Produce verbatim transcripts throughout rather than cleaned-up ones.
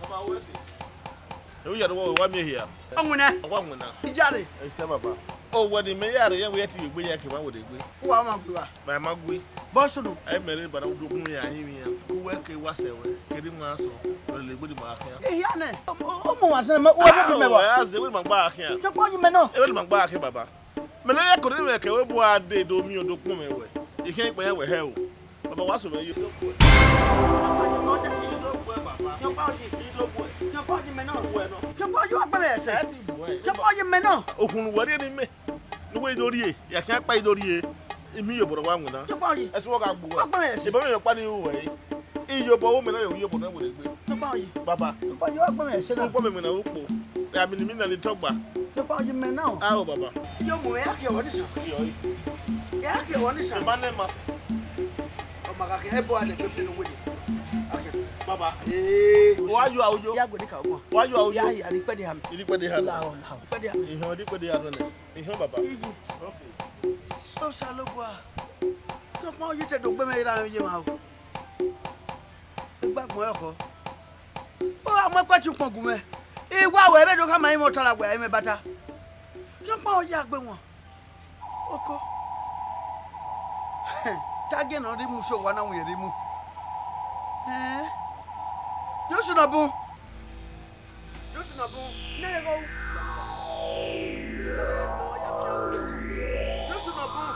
Ọba wẹ si. Ewu ya do wa miẹn hia. Ọwinna. Ọwa winna. Iyare. Ẹ sẹ baba. O wẹ ni mẹ ya rre, yẹn wẹ ti egbe ya ke ma wẹ egbe. Uwa ma gbe wa. Ma ma gui. Bọ sunu. Ẹ mẹ rre bana udogun ya hin ya. Uwẹ ke wa sẹ wẹ. Kedi ma sọ. Wẹ le gbe di ma khian. Ehia nẹ. O mu wa sẹ mẹ, uwẹ be bi mẹ wa. A ze wẹ ma gba khian. Ke kpọ yi mẹ nọ. E wẹ ma gba khian baba. Mẹ ne ya kori mwẹ kẹ wẹ bu a de do miẹn odokpọn mwẹ wẹ. I khian ikpẹyẹ wẹ hẹ o. Baba wa so mwẹ yo. Ke kpọ yi mẹ nọ. Okhunmwu wẹ rrie ne imẹ. Ne uwẹ i do rrie, ya khian kpa i do rrie. Imi ye obọ wa winna. Ke kpọ yi. Ẹse wọ gha gbu wẹ. Ibọ mẹ yọ kpa ni ru wẹ. Iyobọ wo mẹ na yo, iyobọ na wẹ egbe. Ke kpọ yi. Baba. Ke kpọ yi, wa gbẹn mwẹ ẹse na. Ukpọ mẹ winna ukpo. Ami ni mi na ni tọgba. Ke kpọ yi mẹ na. Ao baba. Yo mu ya ke wọ ni sa. Yo. Ya ke wọ ni sa. Ma ne ma sa. Ọ ma gha khian, ẹbọ a lẹ gbe fi ne uwẹ. Baba. Ee. Wa yo aoyo. Ya gbe ni ka ọgbọn. Wa yo aoyo. Ya ya ni pẹ de ha mi. Ni pẹ de ha. La o, la o. Pẹ de ha mi. Ihọn ni pẹ de ha nẹ. Ihọn baba. Iyi. Okay. Osanobua. Ke kpọ yi te do gbe mwẹ ra ye ma o. Igbagbọn ẹkhọ. Ọ gha mu ẹkpẹti ukpọn gu mwẹ. I wa wẹ vbe do khama imẹ ọta ra wẹ a i mwẹ bata. Ke ọkpa ọ ya gbe wọn. Oko. Te a gie ne ọ rhie imu so, wa na winna rhie imu. Ẹn. Jesu nọ bun. Jesu nọ bun. Ne ẹghọ ru. Jesu nọ bun.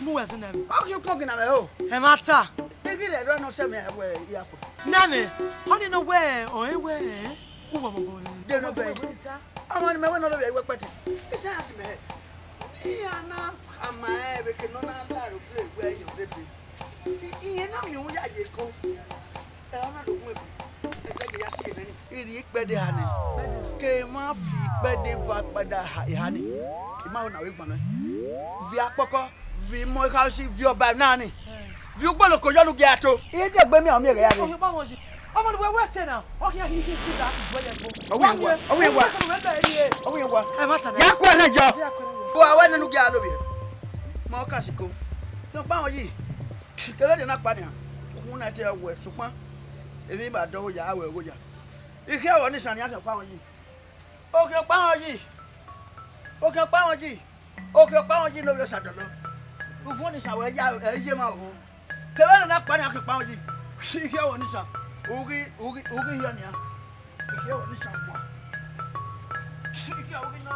Mu wẹ zẹ nẹ mwẹ. Ọ ghi ukpọn gina mwẹ o. Ẹmwata. I ghi rẹ erha ne ọ sẹ mwẹ wẹ I ya kue. Nẹ mwẹ, ọnii ne ọ wẹ ọnrẹn wẹ, uwẹ ọmọ bọ. De nọ vẹ. Ọmọ ni mẹ wẹ ne ọ lọ vbe ẹkpẹti. Isaias mẹ. Iran na khama ẹn vbe eke ne ọ na la aeroplane wẹ yọ dede. I, irẹn na miẹn uya ye eko. Ẹ, ọ na do gun ebe. Ẹ zẹ ghe ya si ẹmwẹ ni. I rhie ikpẹdẹ eha nẹ. Ke emwa fi ikpẹdẹ eva kpada eha, eha ni. I ma ho ne a vbe gbannọ. Viọ akpọkọ, viọ imọ ekhausi, viọ ọba na ni. Viọ ugboloko yọ ne u gia to. I de egbe miẹn ọmọ ẹghẹ ya rre. Ọmọ ni wẹ wẹ ẹse na, ọ khian hi hi si da, iduẹ ye ẹgbo. Ọ wẹ wa, ọ wẹ wa. Ọ wẹ wa. Ẹ ma ta na. Ya kue ne yọ. Wa wẹ nene u gia lo vbiẹ. Ma ọ ka siko. Yọ kpa họn yi. Kevbe rhie na kpa nian, ukhunmwu na te wẹ, sokpan emwi ma dọghe ya, a wẹ ogho ya. I khian vbe ọnii san nian khian ọkpa họn yi. Okhian ọkpa họn yi. Okhian ọkpa họn yi. Okhian ọkpa họn yi ne ovbi Osadọlọ. Uvuọn ni san wẹ ya, ẹ i ye ma o. Kevbe rhie na kpa nian khian ọkpa họn yi. I khian vbe ọnii san. U ghi, u ghi, u ghi hiọ nian. I khian vbe ọnii san kua. I khian u ghi nọ.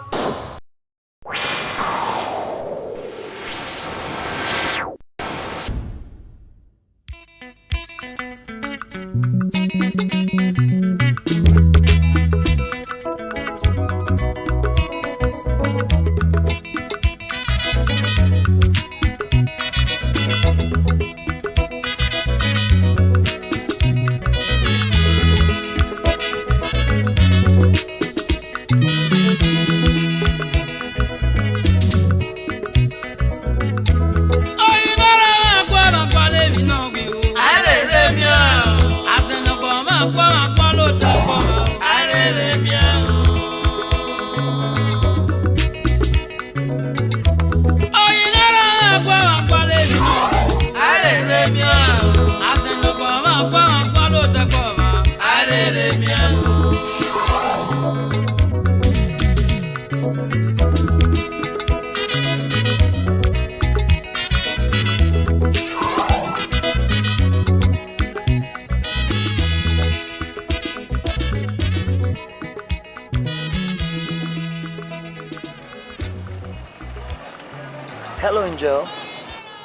Hello, Angel.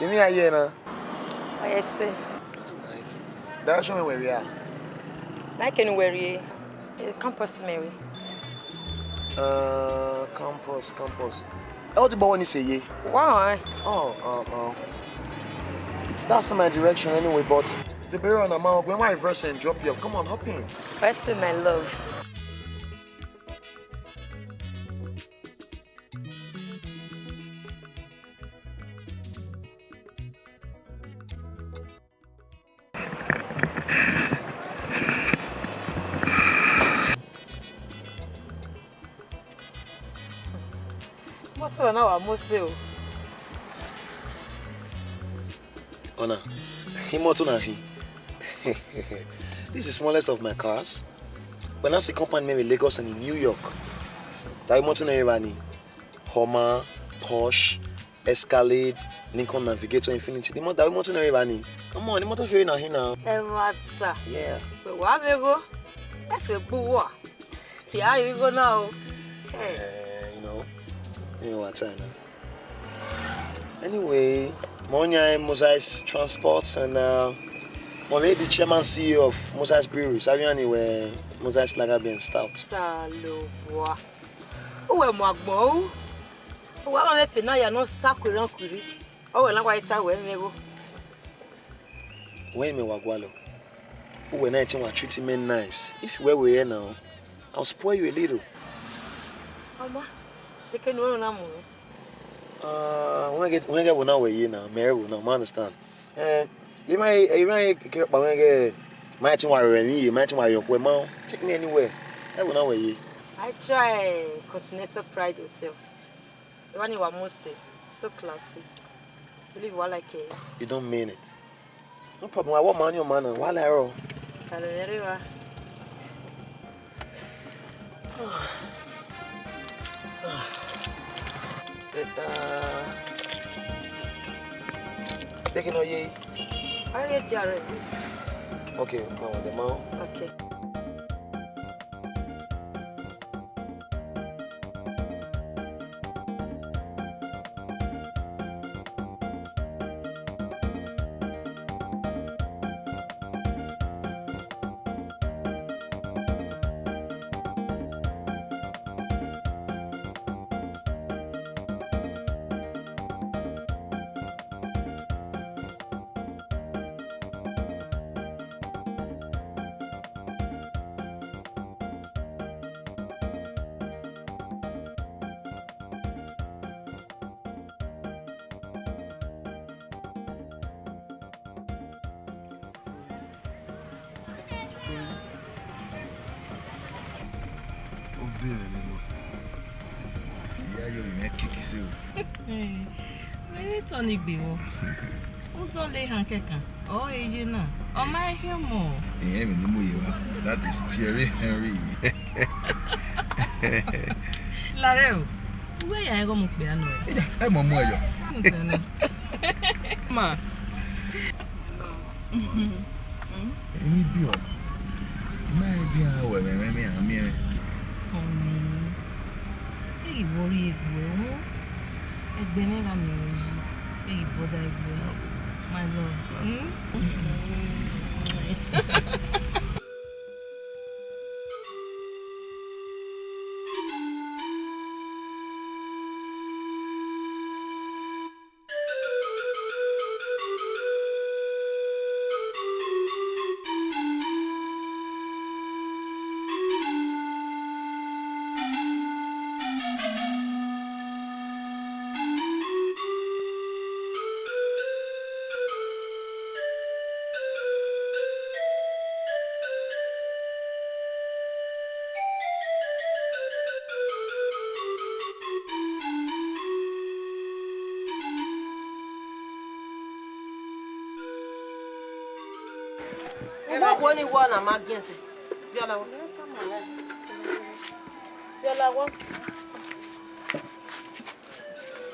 Emi a ye na. Oh, yes, sir. That's nice. Direction where we are. Like anywhere, eh, campus, Mary. Uh, campus, campus. Ẹ, ọ di bọ wẹ ne I sẹ ye? Wow, eh? Oh, uh, uh. That's not my direction anyway, but the bearer and Ama, when my verse and drop you off. Come on, hop in. First, my love. Moto na wa mose o. Ọna, imoto na hin. This is the smallest of my cars. When I see company mẹ vbe Lagos and in New York, that motor na evba ni. Hummer, Porsche, Escalade, Lincoln Navigator, Infiniti. The motor, that motor na evba ni. Come on, the motor here na here now. Ẹ ma ta. Yeah. Wẹ wa vbe gho. Ẹ fẹ gbu wa. Tia igho na o. Hey. Eh, you know, you know what time now. Anyway, my own name Moses Transport and uh, I'm the chairman C E O of Moses Brewery. Saviani where Moses Lager Beer and Stout. Salowa. Uwe mu agbọn u. Uwe ma mẹ fe na ya nọ sa kuiran kuiri. Ọ wẹ na wa ta wẹ mẹ gho. Wẹ mẹ wa gualọ. Uwe na ti wa treat me nice. If you were here now, I'll spoil you a little. Ọma, de ke nu na mu. Ah, wẹ gẹ, wẹ gẹ vbo na wẹ ye na, mẹ vbo na, ma understand. Eh, you might, you might ke pa wẹ gẹ, ma ti wa rẹ mi ye, ma ti wa yọ khuẹ ma. Take me anywhere. Ẹ vbo na wẹ ye. I try Continental Pride Hotel. The one you are most say, so classy. Believe what I like it. You don't mean it. No problem. I want money on man. Wala ro. Kalorua. Teta. Taking all ye. Are you jarring? Okay, no, the mount. Okay. Obere ne mo fi. Iya yo ne kiki se o. Vbe vbe tọ ni gbe vbọ? Uzọ le han kẹkan, ọ re ye na, ọ ma he khian ọmọ. Ẹhẹn, emwi ne mu ye wa, that is Thierry Henry. Larre o, uwẹ ya ẹghẹ ọmọ okpia nọ. Iya, ẹ mọ mu ẹyọ. Ma. Emwi biẹ, ma i dian wẹ mwẹ mwẹ a miẹn mwẹ. Honey, ẹ i vbe rhie egbe o. Egbe mwẹ gha miẹn ruẹ yi, ẹ i vbe bother egbe. My love. Hmm? Uwẹ okhuo ni wọ na ma giẹn sẹ. Biọla wa. Biọla wa.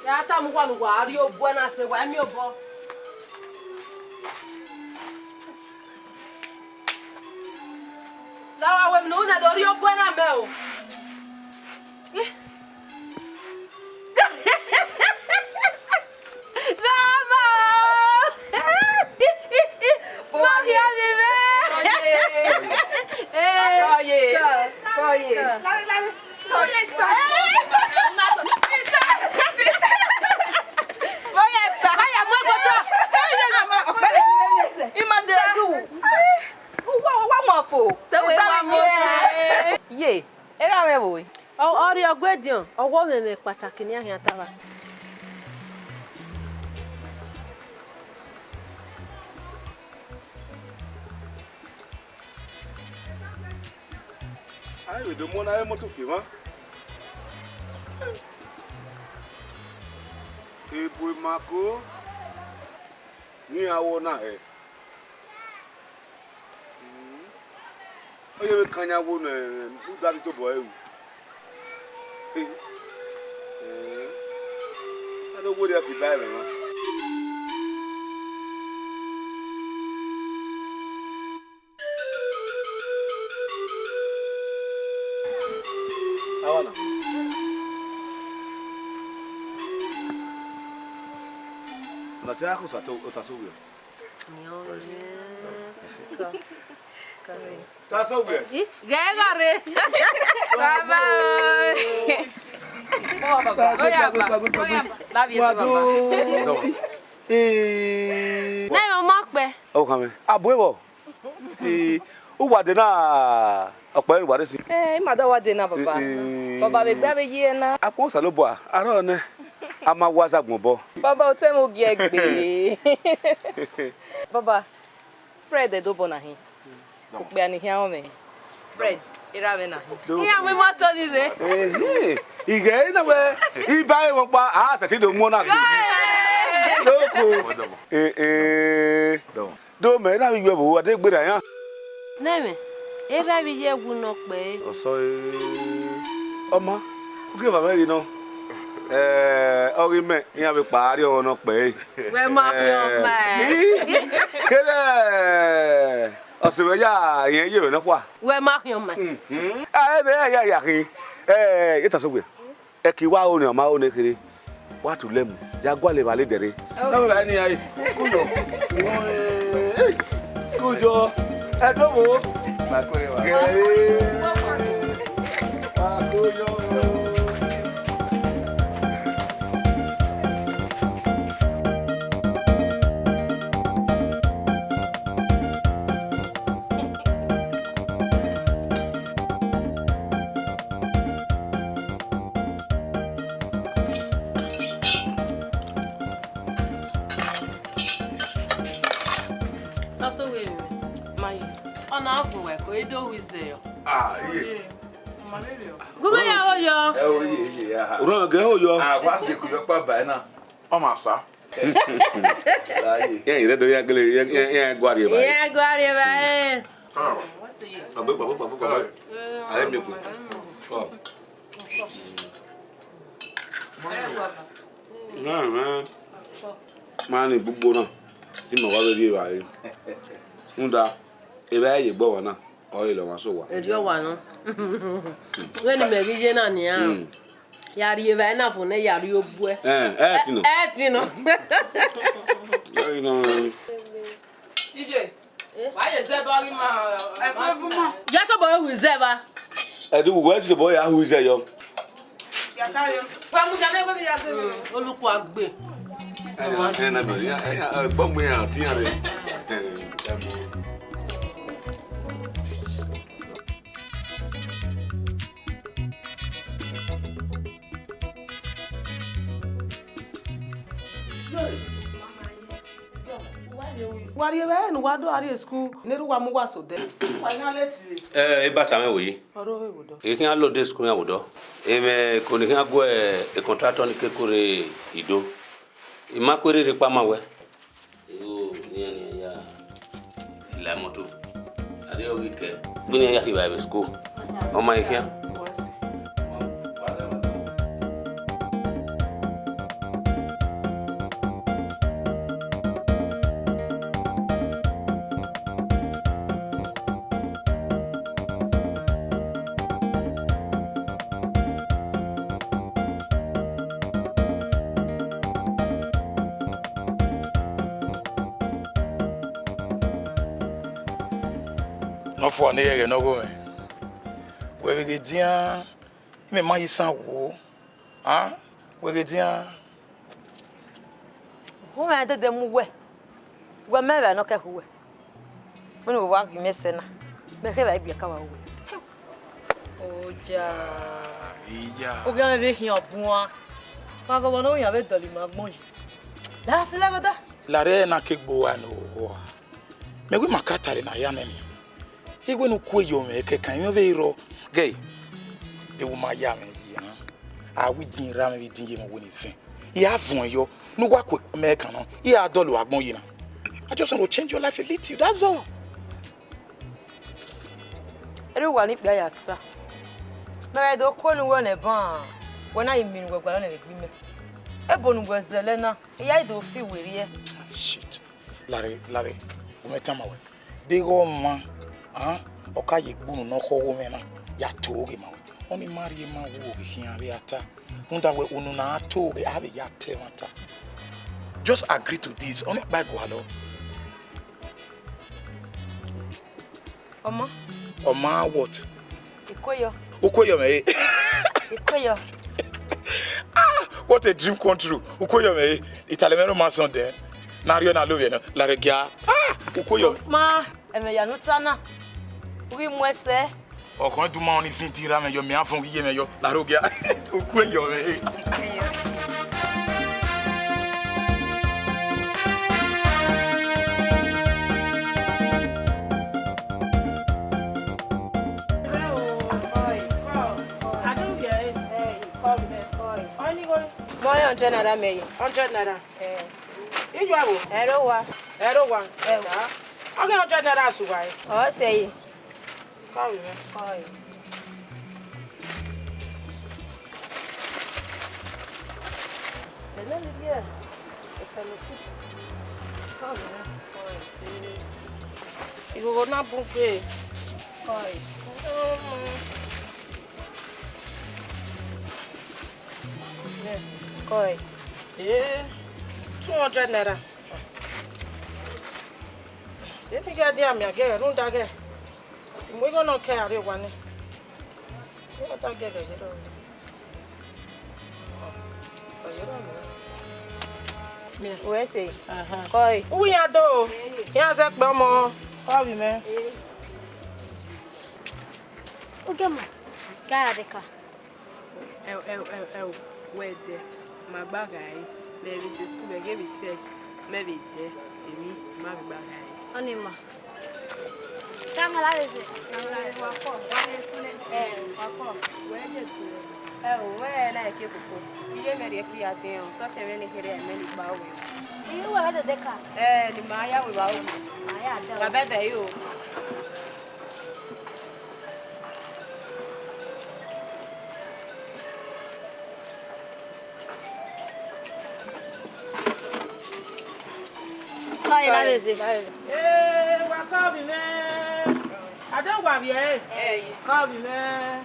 Ya tama uwa ne uwa rrie obuẹ na sẹ, wa miẹn obọ. La wa wẹ emwi ne u na do rrie obuẹ na mẹ o. Ih. Mama! Mami, ami mẹ. Oye. Eh, oye. Oye. Oye, sir. Sister, sister. Oye, sir. Aya, mu ẹgbẹ otọ. Ima de du. Uwa, uwa mọ fo. Te we wa mo se. Ye, erha mwẹ vbo? Ọ, ọ rhie ọgua ediọn, ọ wa mwẹ ẹmwẹ kpataki ne iran khian tama. A i vbe do mu ọna re moto fi emwa. Ebo ima ko ne iran wọ na hẹ. Ọ ye vbe kan yan wo ne u da rhie tobọ ẹre ru. Eh, eh, a do werriẹ fi ba ẹmwẹ mwa. Awa na. Na te a khọ sa to, ota so wiẹ. Ta so wiẹ. Ghẹ gha rre. Baba. Oya ba. Oya ba. Love you, baba. Eh. Na yo ma kpẹ. O khan mẹ. Abu evọ. Eh, uwa de na, ọkpẹ ne uwa de si. Eh, ima da wa de na, baba. Eh, eh. Baba, vbe gbe avbe ye na. Akpọ Osanobua, arọ nẹ, a ma wa zagbọn obọ. Baba, otọ mwẹ ogiẹ gbe. Baba, Fred do obọ na hin. Okpia ni khian mwẹ. Fred, erha mwẹ na hin. Iran mu imoto ni rre. Ehe, ighẹ na wẹ, iba ẹmwẹ ọkpa, a sẹtin do mu ọna gbe. Loko. Eh, eh. Do mẹ, erha vbe iyuẹ vbe uwa de gberra iran. Nẹ mwẹ, erha vbe iye wu nọ kpẹre. Ọsọ, eh, ọ ma, u gie evba mwẹ rhie nọ. Eh, ọ ghi mẹ, iran vbe kpa a rrie ọmwa nọ kpẹre. Wẹ ma khian ọmwa. Eh, kere, ọse mwẹ ya rẹn ye vbe nọkhua. Wẹ ma khian ọmwa. Mhm. A, ẹ, ẹ, ya, ya khin. Eh, Etasogbe. Ẹki wa ho ne ọ ma ho ne kherhe, wa tu lẹ mu, ya gualọ evba lele ẹre. Na vbe evba ni a re, kujọ. Hey, kujọ. Ẹdobo. Ma ko evba. Gẹrẹ. Ma ko yọ. Tọsẹ wẹ ma ye. Ọ na gun wẹ ko, e do hu izẹ yọ. Ah, iye. Gu mwẹ ya ho yọ. Ẹ o, iye, iye, aha. Orọnrọn gẹ ho yọ. Ah, wa sẹ ku yọ kpa ba na. Ọ ma sa. Iran rre do iran gele, iran, iran, iran gua rrie evbare. Iran gua rrie evbare. Gbagbe, gbagbe, gbagbe, gbagbe. A i miẹn okhuo. Ọ. Na, na. Ma ni gbugbo na, te ima wa vbe rrie evbare. Rhunmwuda, evbare ye egbe ọmwa na. Ọ i re ọmwa sẹ owa. Erriọ owa nọ. Vbene imẹ ghi ye na nian. Mm. Ya rrie evbare na fo nẹ ya rrie obuẹ. Ẹ, ẹ ti nọ. Ẹ, ẹ ti nọ. Ẹ i nọ. Ije, wa ye zẹ ba ghi ma, ẹ, ma si na. Ya tobọ hu izẹ ba. Ẹ do wu, wẹ tobọ ya hu izẹ yọ. Olukua gbe. Ẹ, ẹ, na, na, na, ẹ, ẹ, ẹ, gbọmọ iran, ọtiẹn rre. Ẹ, ẹ, ẹ. Wa rrie evbare ne uwa do gha rrie school, ne erha uwa mu uwa sẹ odẹ. Wa na late rre school. Ẹ, eba ta mwẹ wẹ yi. Ọrọre vbe odọ. I khian lode school iran vbe odọ. Emwi eko ne I khian gu e contractor ni ke kore Ido. I ma ku erha rre kpa ma wẹ. Iro nian nian ya la imoto. A deghẹ ọ ghi kẹ. Vbene iran ya khin vbe school. Ọ ma i khian. Nọfua ne I ye ẹghẹ ne ọ gho mwẹ. Wẹ vbe ghe dian, imẹ ma ye isan wo, a? Wẹ ghe dian. Uwẹ dede mu uwẹ, wẹ mẹ vbe nọ kẹ khu uwẹ. Vbene uwa ghi mẹ sẹ na, mẹ khe vbe ibiẹka wa uwẹ. Oja. Iya. Oghian vbe khian buan. Wa gọbọ ne owian vbe dọlọ ima agbọn yi. Da sẹ lẹgọda. Larre na ke gbe uwa ne owa. Mẹ wẹ ima ka tare ne a ya nẹ mẹ. Iwẹ ne u kue yọ mwẹ kẹkan, imẹ vbe rrọọ. Gẹ, de wo ma ya mwẹ yi na. A wẹ idin ra mwẹ vbe idin ye mwẹ wẹ ne vẹn. I a vuọn yọ, ne uwa kue mẹ kan nọ, I a dọlọ agbọn yi na. I just want to change your life a little, that's all. Rhie uwa ne ikpia ya ta. Mẹ gha do kuo ne uwẹ nẹ ban, wẹ na i miẹn ne uwẹ gualọ nẹ vbe egbe mẹ. Ebo ne uwẹ zẹlẹ na, I ya i do fi werriẹ. Shit. Larre, larre, u mwẹ tama wẹ. Deghẹ ọmwa, a, ọ ka ye egbunu ne ọ khọ ọghe mwẹ na, ya to ghe ma wẹ. Ọni ma rhie ma wo ghe khian vbe a ta. Rhunmwuda wẹ unu na a to ghe, a vbe ya ta ẹmwata. Just agree to this, ọni kpa gualọ. Ọma. Ọma what? Ikoyọ. Ukoyọ mẹ e. Ikoyọ. Ah, what a dream come true. Ukoyọ mẹ e. Italẹ mẹ no ma sọn dẹ. Na rhie na lo vbe nọ. Larre gia. Ah, ukoyọ. Ma, ẹmwẹ ya ne u ta na. U ghi mu ẹsẹ. Ọkhọn du ma ọni fin ti ra mẹ yọ, mẹ a fọn ghi ye mẹ yọ. Larre gia. Ukoyọ mẹ e. Mọ hundred naira mẹ ye. Hundred naira. Eh. Iyuẹ vbo? Ẹro wa. Ẹro wa. Ẹro. Ọ ghi hundred naira sẹ uwa re. Ọ sẹ yi. Kọe mwẹ. Kọe. Ẹmẹ ni rhie ẹsẹ ne otu. Kọe mwẹ. Kọe. Ighogho na bun gbe. Kọe. Kọe. Eh, two hundred naira. Eni gha dia mẹ a gẹgẹ rhunmwuda ghe, mu igho nọ kẹ a rrie owa nẹ. Igho ta gẹgẹ ghe rọ. Wẹ sẹ. Aha. Kọe. Uwu iran do. Iran zẹ kpẹ ọmọ. Kọe vbe mẹ. Ugiọma, ga ya deka. Ẹo, ẹo, ẹo, ẹo, wẹ dẹ, ma gba gha re, mẹ vbe sẹ school, mẹ ghe recess, mẹ vbe dẹ, emwi ma vbe gba gha re. Ọni ma. Ka ma la vbe zẹ? Wa kọ, wa ye school. Ẹ, wa kọ. Wẹ ye school. Ẹ o, wẹ na ke koko. Iye mẹ rhie ke ya dẹn o, sọtẹ mwẹ ne kherhe ẹmẹ ni gba wẹ. Iye uwẹ vbe dede ka? Ẹ, ne ima ya wẹ vbe aro. Ma ya dẹ o. Wa bẹbẹ yo. Kọe la vbe zẹ. Ee, wa kọ vbe mwẹ. Ade wa vbiẹ ẹre? Ẹ. Kọ vbe mwẹ.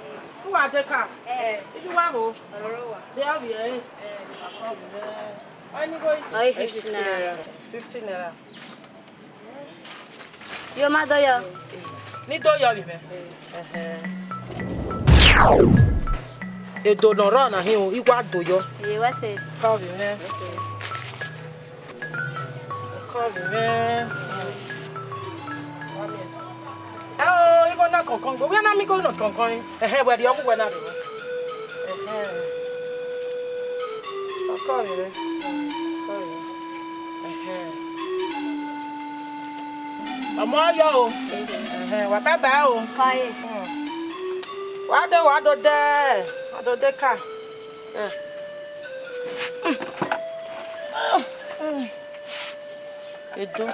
Uwa deka? Ẹ. Iju wa vbo? Ọrọre uwa. De ọ vbiẹ ẹre? Ẹ. Wa kọ vbe mwẹ. Ọni go. Ọ i fifty naira. Fifty naira. Yo, ma do yọ. Ni do yọ vbe mwẹ. Ẹhẹn. Edo ne ọ rrọọ na hin, I wa do yọ. Ee, wẹ sẹ. Kọ vbe mwẹ. Kọ vbe mwẹ. Ẹ o, igho na kọnkọn, gbe wẹ na miẹn igho na kọnkọn. Ẹhẹn, wẹ rhie ọghe uwẹ na rre. Ẹhẹn. Ọ kọ vbe mwẹ. Kọ vbe mwẹ. Ẹhẹn. Ọmọ yọ o. Ẹhẹn, wa bye bye o. Kọe. Hmm. Wa do, wa do dẹ, wa do dẹ ka. Eh. Edo.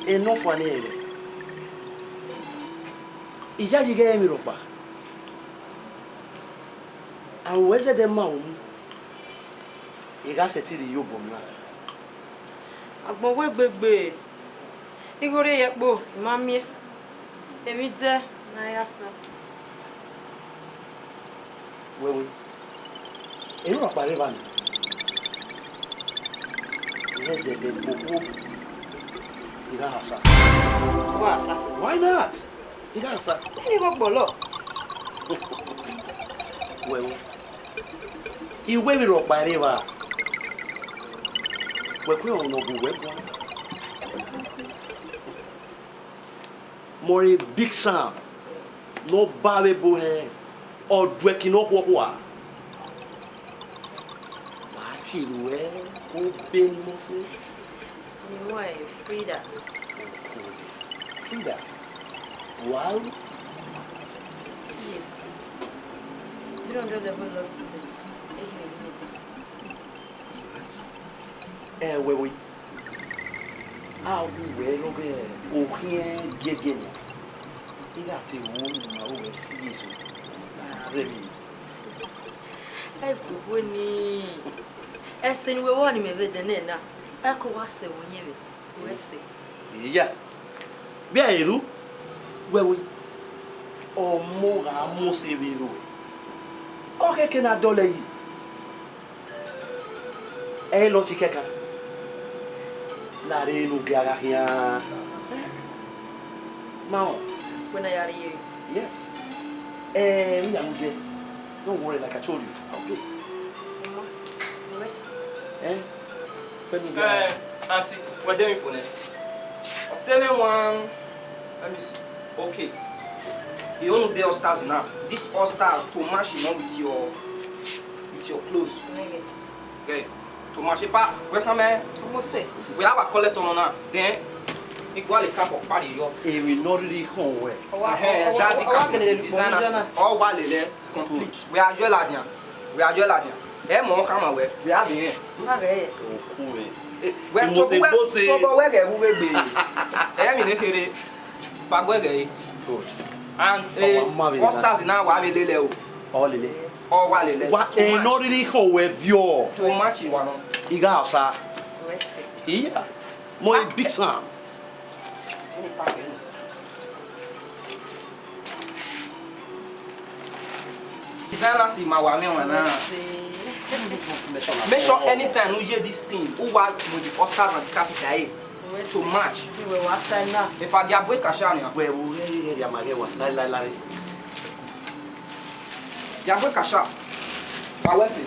Enọfua ne ẹre. Iyayi ghẹ emwi rhọkpa. Aro ruẹ zẹdẹ ma ru mu, I gha sẹtin rhie iyobọ mwa. Agbọn wẹ gbegbe, igho rre ye ẹkpo, I ma miẹn, emwi dẹ ne a ya sa. Wẹ wẹ, erhunmwu ọkpa rre evba nẹ. Yes, dẹdẹ, okhuo, I gha sa. Wa sa. Why not? I gha sa. Ẹni vbe ọgbọlọ. Wẹ wẹ, I wẹ vbe erhunmwu ọkpa rre evba. Wẹ ku ẹmwẹ ne ọ gu wẹ guan. Mọre Big Sam ne ọ ba vbe ebo hẹn, ọ duẹki ne ọ khuọkhua. Wa tie ruẹ, Obenimose. Ne I wẹẹ Frida. Frida, wa ru? Yes, school. Three hundred level law students. Ehian, ehian. That's nice. Ẹ, wẹ vbo yi? A gu wẹ lọghẹ okhiẹn giẹgiẹ nọ. I gha te ru ma ru wẹ si Jesu. A rẹ mi. Ẹgbẹvbo ni, ẹse ne uwẹ vbọ ni mẹ vbe dẹ nẹ na, ẹko wa sẹ vbe uyẹn mwẹ, uwẹ sẹ. Iya, vbe a ru, wẹ vbo yi, ọmọ gha mu ose vbe ro, ọ khẹke na dọlọ yi. Ẹ i lọ ti kẹkan. Na rre ne u gia gha khian. Ma họn. Wẹ na ya rrie. Yes. Eh, me ya mu dẹ. Don't worry, like I told you, I'll pay. Mama, you rest. Eh? Let me get Eh, auntie, wẹ dẹ mi fo nẹ. Tell me one. Let me see. Okay. You know the all stars now. This all stars to match, you know, with your with your clothes. Okay. Okay. To match it, pa, wẹ khama. Almost set. Wẹ a wa collect ọnọ na, then I gualọ cap ọ kpa rrie yọ. Emwi ne ọ rhirhi khọn wẹ. Ẹhẹn, that the cap designer. Ọ wa lele complete. Wẹ a yọ ladian. Wẹ a yọ ladian. Ẹ mọ khama wẹ. Wẹ a vbe rẹn. Okhuo mwẹ. Wẹ Emose tobọ wẹ, gbose. Tobọ wẹ ghẹ vbe gbe. Ẹ mi ne khere. Ba guẹ ghẹ re. Good. And, eh, Ọ wa ma vbe all na. Stars na wa vbe lele o. Ọ lele. Ọ wa lele. Wa, too much. Ẹ nọ rhirhi khọn wẹ viọ. Too much wa nọ. I gha sa. Iya. Mo a big Sam. Designers ma wa miẹn ọmwa na. Make sure anytime you hear this thing, u wa with the all stars and the capital, eh, to match. Iwẹ wa sa na. Epa dia bu ekasha nian. Wẹ wo, rẹ, rẹ, rẹ, ma ghẹ wa. Lai, lai, lai. Dia bu ekasha. Wa wẹ sẹ.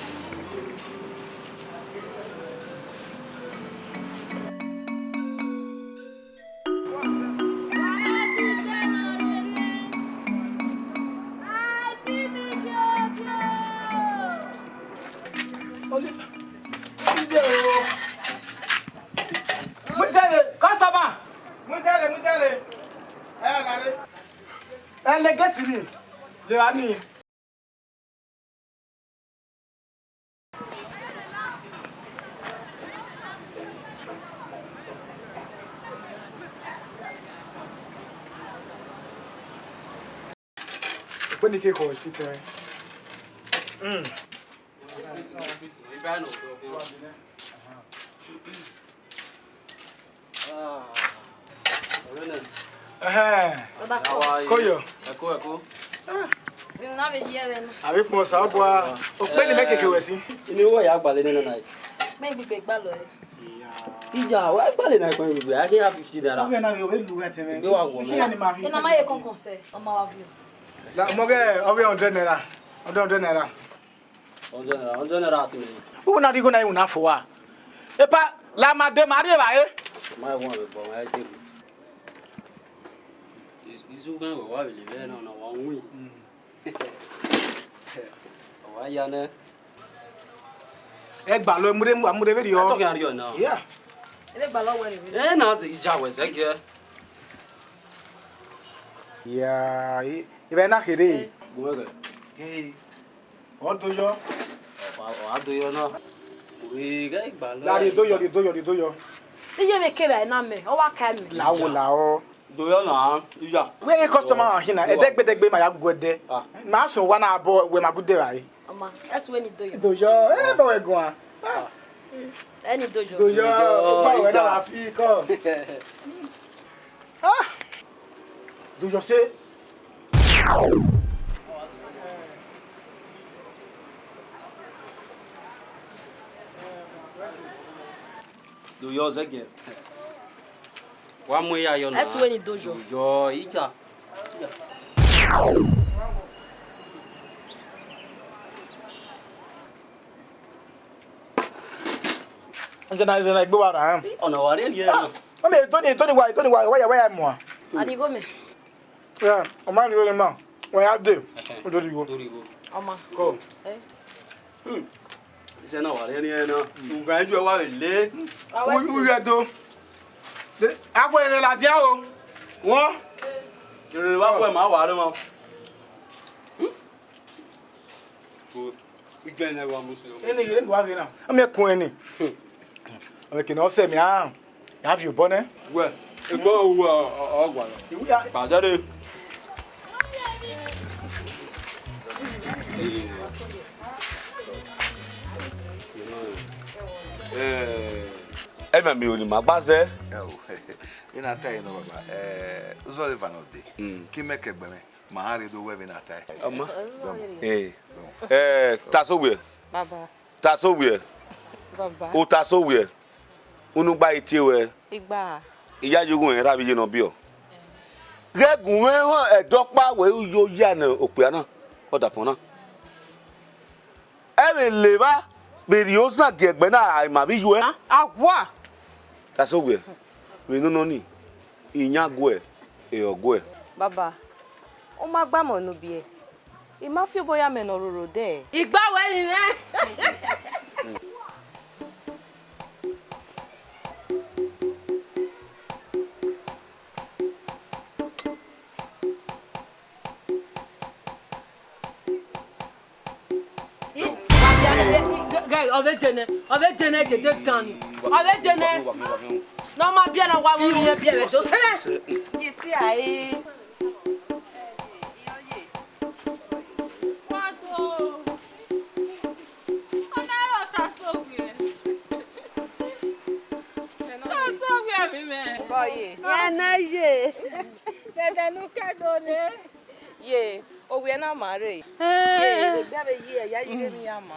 Mu izẹre, customer. Mu izẹre, mu izẹre. Ẹ gha re. Ẹ lẹ gate ni. Lẹ ra ni. Ukpẹn ni ke khọ esi fẹẹrẹ. Mm. Ẹhẹn. Baba kọ. Koyo. Ẹko, ẹko. Vbe na vbe yi ẹvbo na. Avbe ikpọnsa, ọ bua. Okpẹn ni mẹ keke wẹ si. Inu wẹ ya gbalẹ nene na. Mẹ gbigbe gbalọ ẹ. Iya, wa gbalẹ na ikpẹn gbigbe. A khin ya fifty naira. Ọghe na vbe ovbe lu wẹ tẹmwẹ. Igbe wa wọ mẹ. Ena ma ye kọnkọn sẹ, ọ ma wa viọ. La, mọ ghe, ọghe hundred naira. Hundred, hundred naira. Hundred naira, hundred naira si mẹ. Uwu na rhie igho na ru na fo wa. Epa, la ma de ma rrie evbare. Ma wọn vbe bọ, ma ẹ sẹ. Izu gan wẹ wa vbe lele na, na wa win. Mm. Ọ wa ya nẹ. Ẹ gbalọ, mu rre, mu rre vberriọ. Ẹ tọkẹ a rriọ na. Yeah. Ẹ gbalọ wẹ rre. Ẹ na zẹ ija wẹ zẹ giẹ. Yeah, e, evbare na kherhe. Gu wẹ gẹ. Hey. Ọ do yọ. Ọ, ọ, a do yọ na. Ẹ gbalọ. La rhie do yọ, rhie do yọ, rhie do yọ. Iye vbe kevbe na mẹ, ọ wa ka mẹ. La wo la ọ. Do yọ na, iya. Wẹ ghe customer wa hin na, ẹdẹgbẹdẹgbe ma ya gu ẹdẹ. Ah. Ma sẹ owa na bọ, wẹ ma gu de ra e. Ọma, ẹ tu ẹni do yọ. Do yọ, ẹ bọ wẹ guan. Ah. Ẹni do yọ. Do yọ, do yọ, o gba wẹ na la fi kọ. Ah. Do yọ se. Do yọ zẹgiẹ. Wa mu eya yọ na. Ẹtu wẹ ni do yọ. Do yọ, ija. Ẹ na, ẹ na, egbe wa ra, ẹn? Ọna wa rhie rhie na. Ọ mẹ, Tony, Tony, wa, Tony, wa, wa ya, wa ya mua. Adigho mẹ. Ya, ọ ma rhie rhie ma. Wa ya de. Ẹhẹn. O do rhie igho. Do rhie igho. Ọ ma. Ko. Eh. Hmm. Isẹ na wa rhie rhie na. Nga ju ẹ wa vbe le. Wa wẹ u, u si. Rhie do. De, a wẹ rẹ ladian o. Wọn. Ẹ, wa wẹ ma wa rẹ ma. Hmm. Ene yere ndu avbe na. Amẹ kun ẹni. Amẹ kene ọ sẹ mẹ a, ya viọ obọ nẹ. Wẹ, egbọn ru ọ, ọ, ọ gualọ. Iwu ya. Padare. Eh. Ẹ ma miẹn ro ne ima gba zẹ. Ẹ o, vbene a ta ẹre nọ, baba, eh, uzọre eva nọ dee, mm, ke imẹ ke ẹgbẹe mwẹ, ma rhie do wẹ vbene a ta ẹre. Ọma. Dọmọ. Eh. Eh, Tasowiẹ. Baba. Tasowiẹ. Baba. U Tasowiẹ. Unu gba i tie ruẹ. Igba. I ya ye ughun ẹre ra vbe iye ne ọ biẹ. Ghẹ gun mwẹ họn ẹdẹ ọkpa wẹ u yo ya ne okpia na, ọdafọn na. Ẹ vbe le evba vbe rhie ozan gie ẹgbẹ na, a ma vbe iyuẹ. A, a wa. Tasowiẹ, vbe nene ọnii, iyan guẹ, ehọ guẹ. Baba, u ma gba amẹ ne u biẹ, I ma fi obọ ya mẹ ne ọ roro odẹ. Igba wẹ ni mwẹ. Ghẹ, ọ vbe dene, ọ vbe dene dede dan ni. Ọ vbe dene. Ne ọ ma biẹ na wa mu ni biẹ vbe do sẹ. Ye si a e. Wa do. Ọ na rọ Tasowiẹ. Tasowiẹ vbe mwẹ. Bọye. Ya na ye. Dẹdẹ ne u kẹ do ne. Ye, ovbi ẹre na ma rre. Ye, vbe egbe a vbe ye, ya ye vbe emwi ya ma.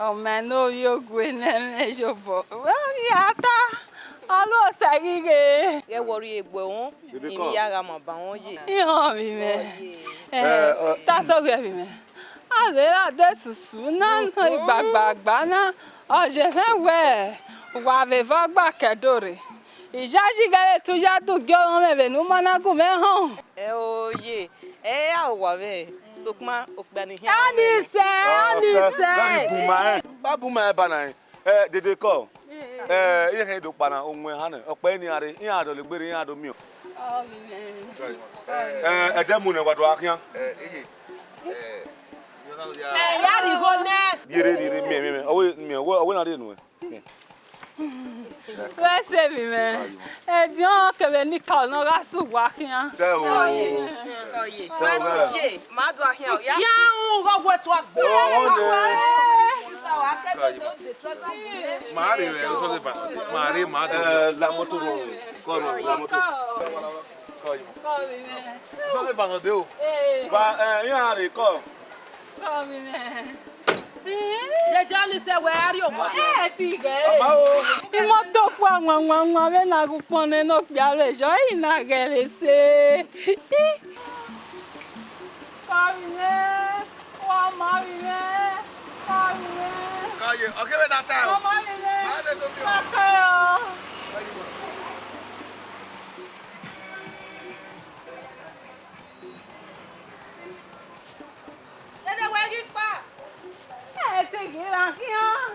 Ọ ma ne ovbi ogue ne ẹmwẹ yobọ. Wẹ ya ta, ọ lu Osa ghi ghe. Ghẹ wọrri egbe wọn, emwi ya gha ma ba wọn ye. Iran ovbi mwẹ. Bọye. Eh, eh, ọ- Tasowiẹ vbe mwẹ. A ghe ra de susu na, igbagbagba na, ọ ye mwẹ wẹ, wa vbe eva gba kẹ do rre. Iyayi ghẹ vbe tu ya du gie ọmwẹ vbe ne u ma na gu mwẹ họn. Ẹ o ye, ẹ i ra owa vbe, sokpan okpia ni hian. Anise, Anise. Ba bu ma ẹ, ba bu ma ẹ ba na ẹ. Ẹ, dede kọ. Ẹ, iye khin do kpa na, o wọn ehan nẹ, ọ kpẹ ni a rre, iran dọlegbe rre, iran do miẹn. Ẹ, ẹdẹ mu nẹ wa do gha khian. Ẹ, ya rhie igho nẹ. Rhie rre, rhie rre, miẹn, miẹn, miẹn. Ọ wẹ, miẹn, ọ wẹ, ọ wẹ na rhie nuẹn. Wẹ sẹ vbe mwẹ. Ẹdiọn kevbe enikaro ne ọ gha sẹ uwa khian. Tẹ o. Tẹ o. Wẹ sẹ ye, ma do a khian o, ya. Ya un gho wẹ tua gbe. Ọ, ọ nẹ. Ma rre vbe ozọ de fa. Ma rre ma do. Eh, la moto ro. Kọ ro, la moto. Kọ yi. Kọ yi. Ozọ de fa nọ de o. Eh. Ba, eh, iran rre kọ. Kọ mi mẹ. Jeje Anise wẹ a rrie owa. Ẹ ti ghẹ. Ọba o. Imoto fua wanwanwan vbe na gu ukpọn nẹ ne okpia vbe yọ, ẹre na ghẹ vbe se. Kọ mi mẹ. Wa ma mi mẹ. Kọ mi mẹ. Kọ ye, ọ kẹ vbe na ta o. Wa ma mi mẹ. Ma de do mi o. Kọ o. Kọ yi o. Dede wẹ ghi kpa. Ẹ te ghi ra khian.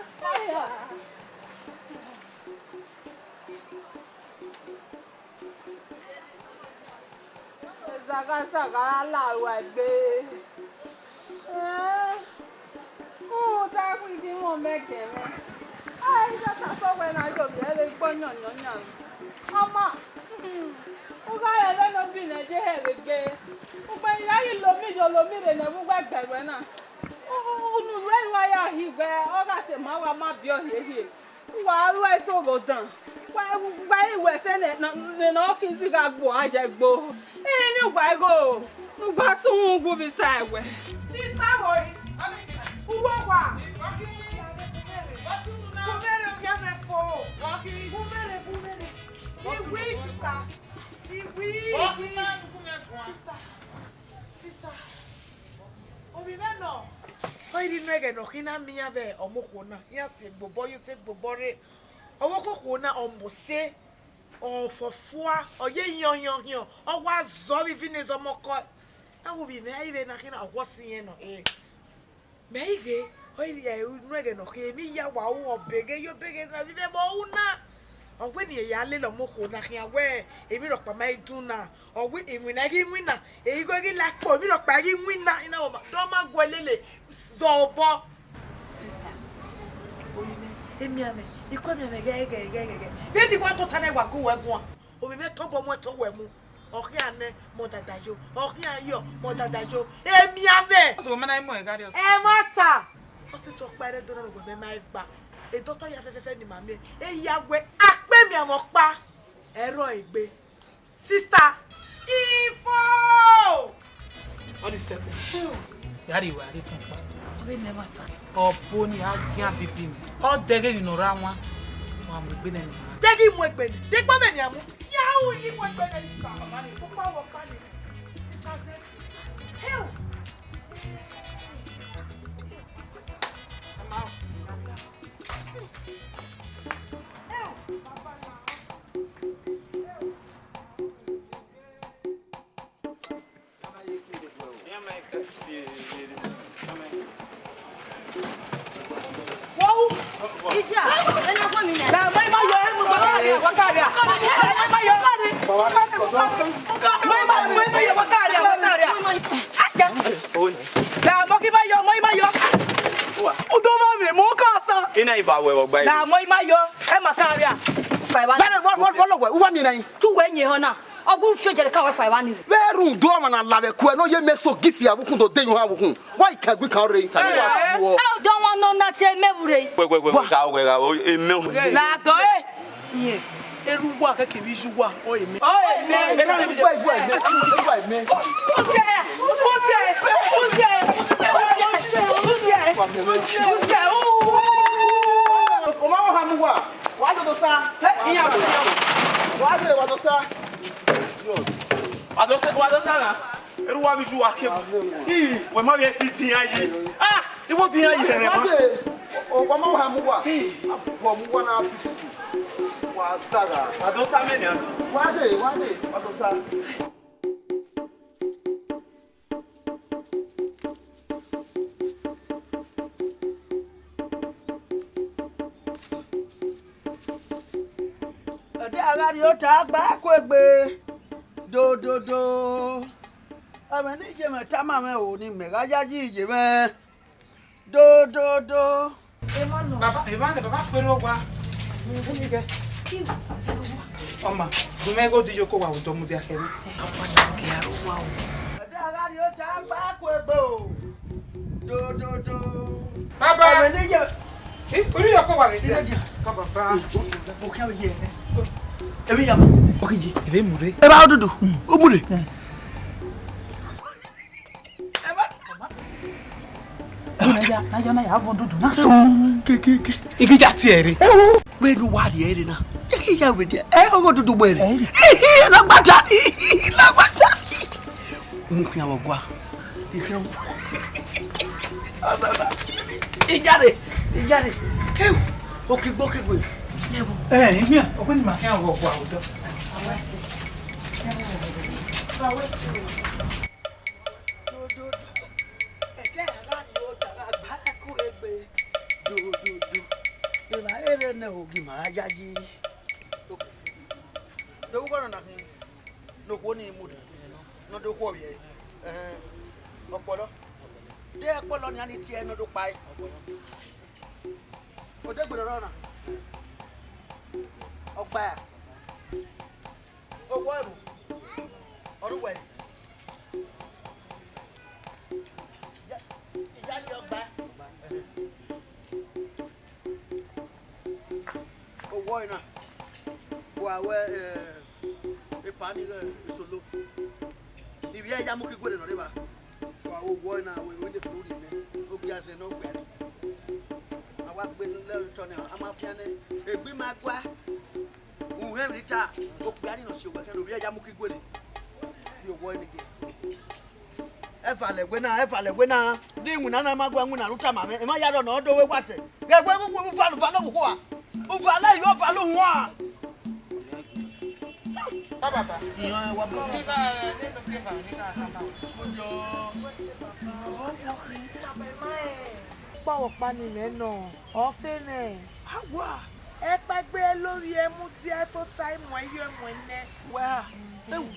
Zagha zagha ra la ruẹ egbe. Ẹ, rhunmwuda ẹvbo I ghi mwẹ ọmọ ẹgẹmwẹ. Ẹ, I dọta sẹ wẹ na yo vbiẹ vbe igbo yọnyọnyan. Ọma, u gha rẹn vbene obi nẹ je hẹ vbe egbe. Ugbẹn I gha ghi la omi yo la omi rre ne ẹvbo uwẹ gbe ruẹ na. Unu ruẹ wa ya hi wẹ, ọ gha te ma wa ma biẹ ọ hiehie. Wa ru ẹse ogho dan. Wa, wa i wẹ sẹ ne, ne, ne ọ khin zẹ gha gbe ohan ye ẹgbo. Irinmwi uwa igho, ne u gba sẹ uhunmwu uwu vbe isa ẹwẹ. Sista Royi, uwu owa. Gumwẹ rre, ovbi mwẹ fo. Gumwẹ rre, gumwẹ rre. Iwi, sister. Iwi, iwi. Sister, sister. Ovbi mwẹ nọ. Ọ i rre inu ẹghẹ ne ọ khin na miẹn iran vbe ọmọ okhuo na, iran si egbobọ yo, si egbobọ rre. Ọvbokhan okhuo na, ọ mose, ọ fọfua, ọ ye hiọn hiọn hiọn, ọ wa zọ vbe ivine zọmọkọ. Na wo vbe mwẹ, a i vbe na khin na, ọ wọ si irẹn nọ, eh. Mẹ i ghe, ọ i rre inu ẹghẹ ne ọ khin, emwi ya wa ru, ọ beghe yo beghe na, vbe ivẹ vbe ọ ru na. Ọ wẹ ne irẹn ya lele ọmọ okhuo na khian wẹ emwi rhọkpa ma i dun na, ọ wẹ iwinna i ghi winna, igho i ghi la kpo, emwi rhọkpa i ghi winna, I na wẹ ọ ma, de ọ ma guẹ lele zẹ obọ. Sister, ovbi mwẹ, emianmwẹ, I ku emianmwẹ ghẹghẹghẹghẹ. Vbene I wa tota na, I wa gu uwẹ guan. Ovbi mwẹ tobọ mu ẹto wẹ mu. Ọ khian nẹ, mẹ ọdada yo. Ọ khian yọ, mẹ ọdada yo. Emianmwẹ. Ọsẹ, wẹ ma na mu ẹre gha rrie hospital? Ẹmwata. Hospital ọkpa ẹre do na ne uwẹ mẹ ma gba. E doctor ya fẹfẹfẹ ne ima miẹn. E ya wẹ akpẹ emianmwẹ ọkpa. Ẹrọ egbe. Sister, ifo! All this setting. Ya rri wa, rre tọn kpa. Ọghe nẹ ẹmwata. Ọ bo ni a gian bibi ni. Ọ dẹghe emwi ne ọ rre awan. Wa mu egbe nẹ ni. Dẹghe mu egbe ni. De gbe mwẹ ni a mu. Ya ru yi mu egbe nẹ ni. Ukpa wọ kpa ni. Hell! Wow! Isha, ena khuẹ mi nẹ. Na, mọ ima yo, emu, wa karia, wa karia. Mọ ima yo. Mọ ima, mọ ima yo, wa karia, wa karia. Acha. Na, mọ ki ima yo, mọ ima yo. Udo ma mi, mu ka sa. Ina iba wẹ ọgba. Na, mọ ima yo, ẹ ma karia. Fa iwa. Bẹrẹ, wọ, wọ, wọ lọ wẹ, uwa mi na yi. Tu wẹ nyẹ họn na. Ọgua ufiẹn jẹrẹ ka wẹ fa iwa ni rre. Vbe rhunmwuda ọmwa na la vbe ẹko ẹre ne ọ ye mẹ so gift ya vbe ukhun do de yan vbe ukhun. Wa i kan gbe ikan rre internet wa fu ọ. A do wan nọ na tie mẹ vbe urre. Wẹ, wẹ, wẹ, wẹ, gha, wẹ, gha, o, e mẹ o. La dọ e. Iyẹn, erha uwa kẹkẹ vbe iye uwa, ọ e mẹ. Ọ e mẹ. Erha uwa e mẹ. Uwa e mẹ. Uwa e mẹ. Uwa e mẹ. Uwa e mẹ. Uwa e mẹ. Uwa e mẹ. Ọ ma wọ ha mu uwa. Wa dodo sa. He, iyan. Wa dodo, wa dodo sa. Wa do sa, wa do sa na. Erha uwa vbe iye uwa ke. Ii, wẹ ma vbe ẹtin din iran yi. Ah, I wo din iran yi hẹrhẹ ma. Wa de, o, wa ma ha mu uwa. Ii, a bọ mu uwa na bi susu. Wa zagha. Wa do sa mẹ nian. Wa de, wa de, wa do sa. Ẹdẹ a gha rhie ota gba kuegbe, dododo. Ẹmwẹ ne iye mwẹ tama mwẹ o, ne imẹ gha yayi iye mwẹ, dododo. Emọ nọ. Baba, emọ nọ, baba, kpere owa. Ọma, do mẹ igho de iyoko wa vbe odọ mudia kẹ mwẹ. Papa ya ke aro wa o. Ẹdẹ a gha rhie ota gba kuegbe o, dododo. Baba. Ẹmwẹ ne iye. Eh, ori yoko wa vbe dia. Ka baba. Mo kẹ ye. Emi ya. Okiji. Ebe mure. Eba odudu. Umure. Na ya, na ya, na ya, avọ dudu na. Ke, ke, ke. Igi ya tie re. Ewu, wẹ ne uwa rhie re na. Igi ya wẹ dia. Eh, ọghe dudu mẹ re. Eh. Na gbata. Na gbata. Mu khian vbe ọgua. Iyare, iyare. Ewu, okigbe, okigbe. Ewu. Eh, imian, ọghe ni ma khian vbe ọgua odọ. Do, do, do. Ẹdẹ a gha rhie ota gha gba ẹko egbe. Do, do, do. Evba ere ne ogi ma gha yayi. Okay. Do ugho nọ na khin. Ne okhuo ni mu de. Ne ọ do khuo vbiẹ. Ẹhẹn. Ọkpọlọ. De ọkpọlọ nian ni tie ne ọ do kpae. Odegbe nọ na. Ọgba. Owọ ẹvbo. Ọ ru wẹ. Iya, iya ni ọgba. Owọ ẹna. Wa wẹ, eh, epa ni, eh, isolo. Ivbi ẹre ya mu ke igue nọ rre evba. Wa wẹ owọ ẹna, wẹ, wẹ de furu rri nẹ. Ogiazẹ ne ọ gbẹre. Wa gbe lẹ otọ nẹ, a ma fian nẹ. Egbe ima gua. Uhẹn emwi ta, okpia ni nọ si owẹ kẹ ne ovbi ẹre ya mu ke iguere. Ye owọ enege. Ẹvalẹ wẹ na, ẹvalẹ wẹ na. Di iwinna na ma gua iwinna ru tama mwẹ, emwa ya rọ nọ, ọ do wẹ wa sẹ. Ghẹ wẹ, uvalẹ, uvalẹ ohukhua. Uvalẹ yọ, uvalẹ ohuan. Baba. Iran wa bọ. Kpọwọ ọkpa ni mẹ nọ, ọ fe mwẹ. Awa. Ẹkpẹgbe lori emu tie tota imuẹn ye imuẹn nẹ. Wa, ewu.